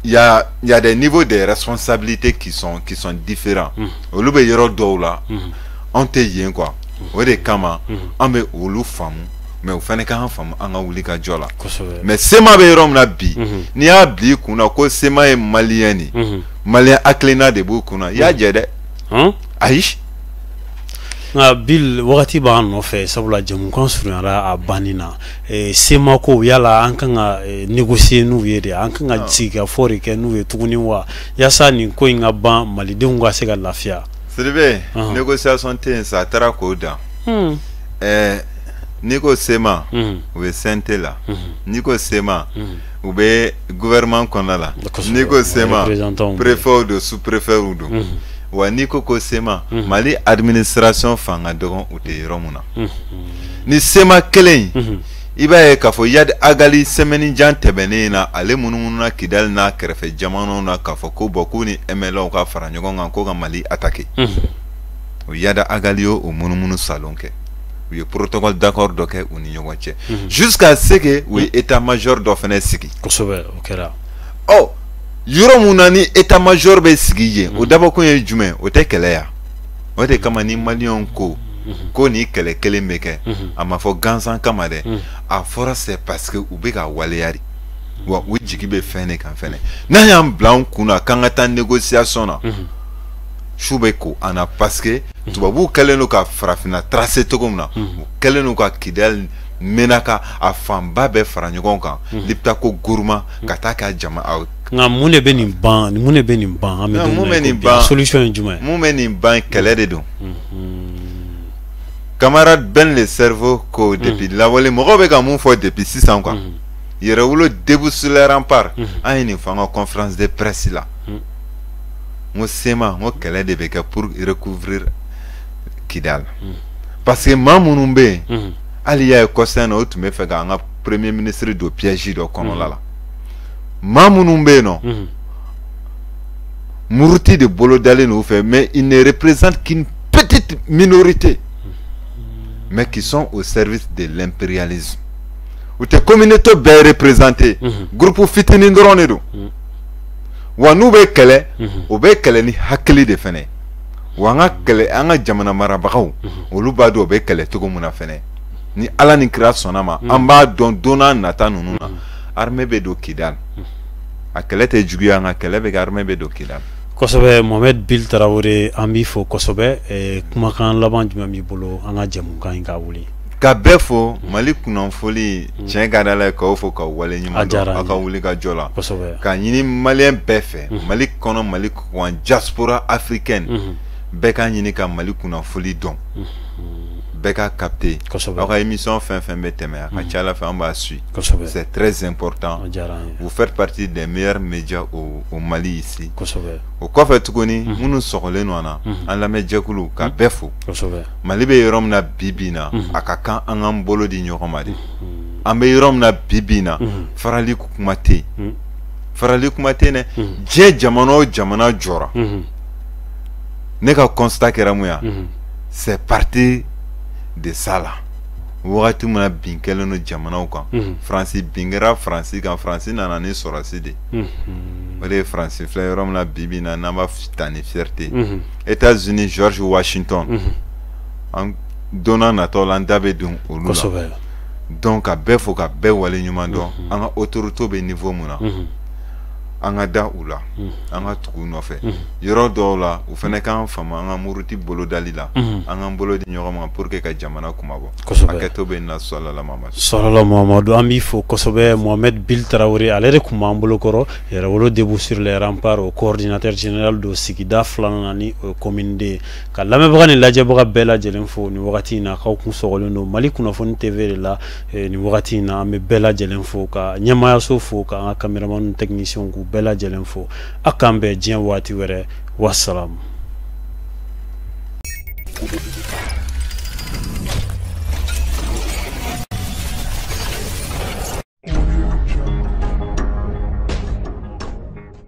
il y a des niveaux de responsabilités qui sont différents. Olu bɛ yɔrɔ dɔw la, anw tɛ yen quoi. O de kama an bɛ olu faamu, mais o fana k'an faamu an ka wuli ka jɔ la. Mais CMA bɛ yɔrɔ min na bi, n'i y'a bila i kunna ko CMA ye malien de ye, malien hakilina de b'u kunna, i y'a jɛ dɛ. Ayi. Nka Bill, wagati b'an nɔfɛ, sabula jɛmukan surunyara a banni na. CMA ko, yala an kan ka négocier n'u ye de, an kan ka sigikafɔ de kɛ n'u ye tuguni wa, yaasa nin ko in ka ban, malidenw ka se ka lafiya? Sidibe, négociation tɛ yen sa, a taara k'o dan. N'i ko CMA, u bɛ CNT la. N'i ko CMA, u bɛ gouvernement kɔnɔna la. N'i ko CMA, préfet don, sous préfet don. Wa n'i ko ko CMA, Mali administration fanga dɔgɔn, u tɛ yɔrɔ mun na. Ni CMA kelen in, i b'a ye k'a fɔ Iyad Ag Ghali, semaine jan tɛmɛnen na, ale munumununa Kidali n'a kɛrɛfɛ jamanaw na k'a fɔ ko bon, k'u ni MNLA ka fara ɲɔgɔn kan ko ka Mali attaquer. O Iyad Ag Ghali y'o o munumunu salon kɛ. U ye protocole d'accord dɔ kɛ u ni ɲɔgɔn cɛ, jusqu'à ce que u ye état major dɔ fana sigi. Kosɛbɛ, o kɛra. Ɔ, yɔrɔ mun na ni état major bɛ sigi yen, o dabɔkun ye jumɛn? O tɛ kɛlɛ ya. O de kama ni maliyɛnw ko ko nin kɛlɛ kelen bɛ kɛ, a ma fɔ gansan kama dɛ. A fɔra, c'est parce que u bɛ ka waleya de wa, u jigi bɛ fɛn de kan fɛnɛ. N'an y'an bila an kun na k'an ka taa négociation na, su bɛ ko an na, parce que tubabuw kɛlen don ka farafinna tracer cogo min na, u kɛlen don ka Kidali, Menaka, a fanba bɛɛ fara ɲɔgɔn kan, Liptako Gourma, ka taa k'a jama. Nka mun de bɛ nin ban? Mun de bɛ nin ban? An bɛ don min na i ko bi, solution ye jumɛn ye? Mun bɛ nin ban? Kɛlɛ de don. Camarade Ben le cerveau ko depuis lawale, mɔgɔw bɛ ka mun fɔ depuis sisan quoi? Yɛrɛwolo debout sur les remparts, an ye nin fɔ an ka conférence de presse la. N ko CMA, n ko kɛlɛ de bɛ kɛ pour recouvrir Kidal, parce que maa minnu bɛ yen, hali y'a ye kɔsa in na, o tun bɛ fɛ k'an ka premier ministre don piège dɔ kɔnɔla la. Maa minnu bɛ yen nɔ, muruti de bolo dalen n'u fɛ, mais ils ne représentent qu'une petite minorité, mais qui sont au service de l'impérialisme. U tɛ communauté bɛɛ représenter, groupe fitinin dɔrɔn de don. Wa n'u bɛ kɛlɛ, u bɛ kɛlɛ ni hakili de fɛnɛ. Wa an ka kɛlɛ, an ka jamana marabagaw, olu b'a dɔn u bɛ kɛlɛ cogo min na fɛnɛ. Ni Ala ni kira sɔnna ma, an b'a dɔn don n'a nata ninnu na, armée bɛ don Kidal. A kɛlɛ tɛ juguya, nka kɛlɛ bɛ kɛ, armée bɛ don Kidal. Kosɛbɛ. Mohamed Bill Tarawele, an b'i fo kosɛbɛ. Kumakan laban jumɛn b'i bolo an ka jɛmukan in ka wuli? Ka bɛɛ fo. Mali kunnafoni, tiɲɛ ka di Ala ye k'aw fo k'aw wale ɲuman dɔn aw ka wuli ka jɔ la. K'a ɲini maliyɛn bɛɛ fɛ, Mali kɔnɔ, Mali kɔkan, diaspora africaine, bɛɛ k'a ɲini ka Mali kunnafoni dɔn, bɛɛ ka capter. Aw ka émission fɛn fɛn bɛ tɛmɛ, a ka ca Ala fɛ an b'a suit. C'est très important, vous faites partie des meilleurs médias au Mali ici. O kɔfɛ tuguni, minnu sɔgɔlen don an na, an lamɛnjɛkulu, ka bɛɛ fo. Mali bɛ yɔrɔ min na bi bi in na, a ka kan an k'an bolo di ɲɔgɔn ma de. An bɛ yɔrɔ min na bi bi in na, farali kuma tɛ yen, farali kuma tɛ yen dɛ. Diɲɛ jamana o jamana jɔra, ne ka constat kɛra mun ye? C'est parti de ça là. Wagati min na bin kɛlen don jamanaw kan, Faransi bin kɛra Faransi kan, Faransi nana ni sɔrɔsi de, o de ye Faransi filɛ yɔrɔ min na bi bi in na, n'an b'a ta ni fierté. États-Unis, George Washington, an don n'a nataw la, an da bɛ don olu la. Donc ka bɛɛ fo, ka bɛɛ wale ɲuman dɔn. An ka autorité bɛ niveau mun na, an ka da u la, an ka tugu u nɔfɛ yɔrɔ dɔw la. U fana k'an faamu an ka muruti bolodali la, an k'an bolo di ɲɔgɔn ma pour que ka jamana kumabɔ. Hakɛto bɛ na. Sɔlala Mamadu. Sɔlala Mamadu, an b'i fo kosɛbɛ. Mohamed Bill Tarawele, ale de tun b'an bolo kɔrɔ, Yɛrɛwolo debout sur les remparts, o coordinateur général don sigida filanan na ni o ye commune D. Ka lamɛnbaga ni lajɛbaga bɛɛ lajɛlen fo nin wagati in na, k'aw kun sɔgɔlen don Mali kunnafoni TV de la nin wagati in na. An bɛ bɛɛ lajɛlen fo, ka ɲɛmaayaso fo, ka an ka caméraman technicien k'u bɛɛ lajɛlen fo. A k'an bɛn diɲɛ waati wɛrɛ. Wasalamu.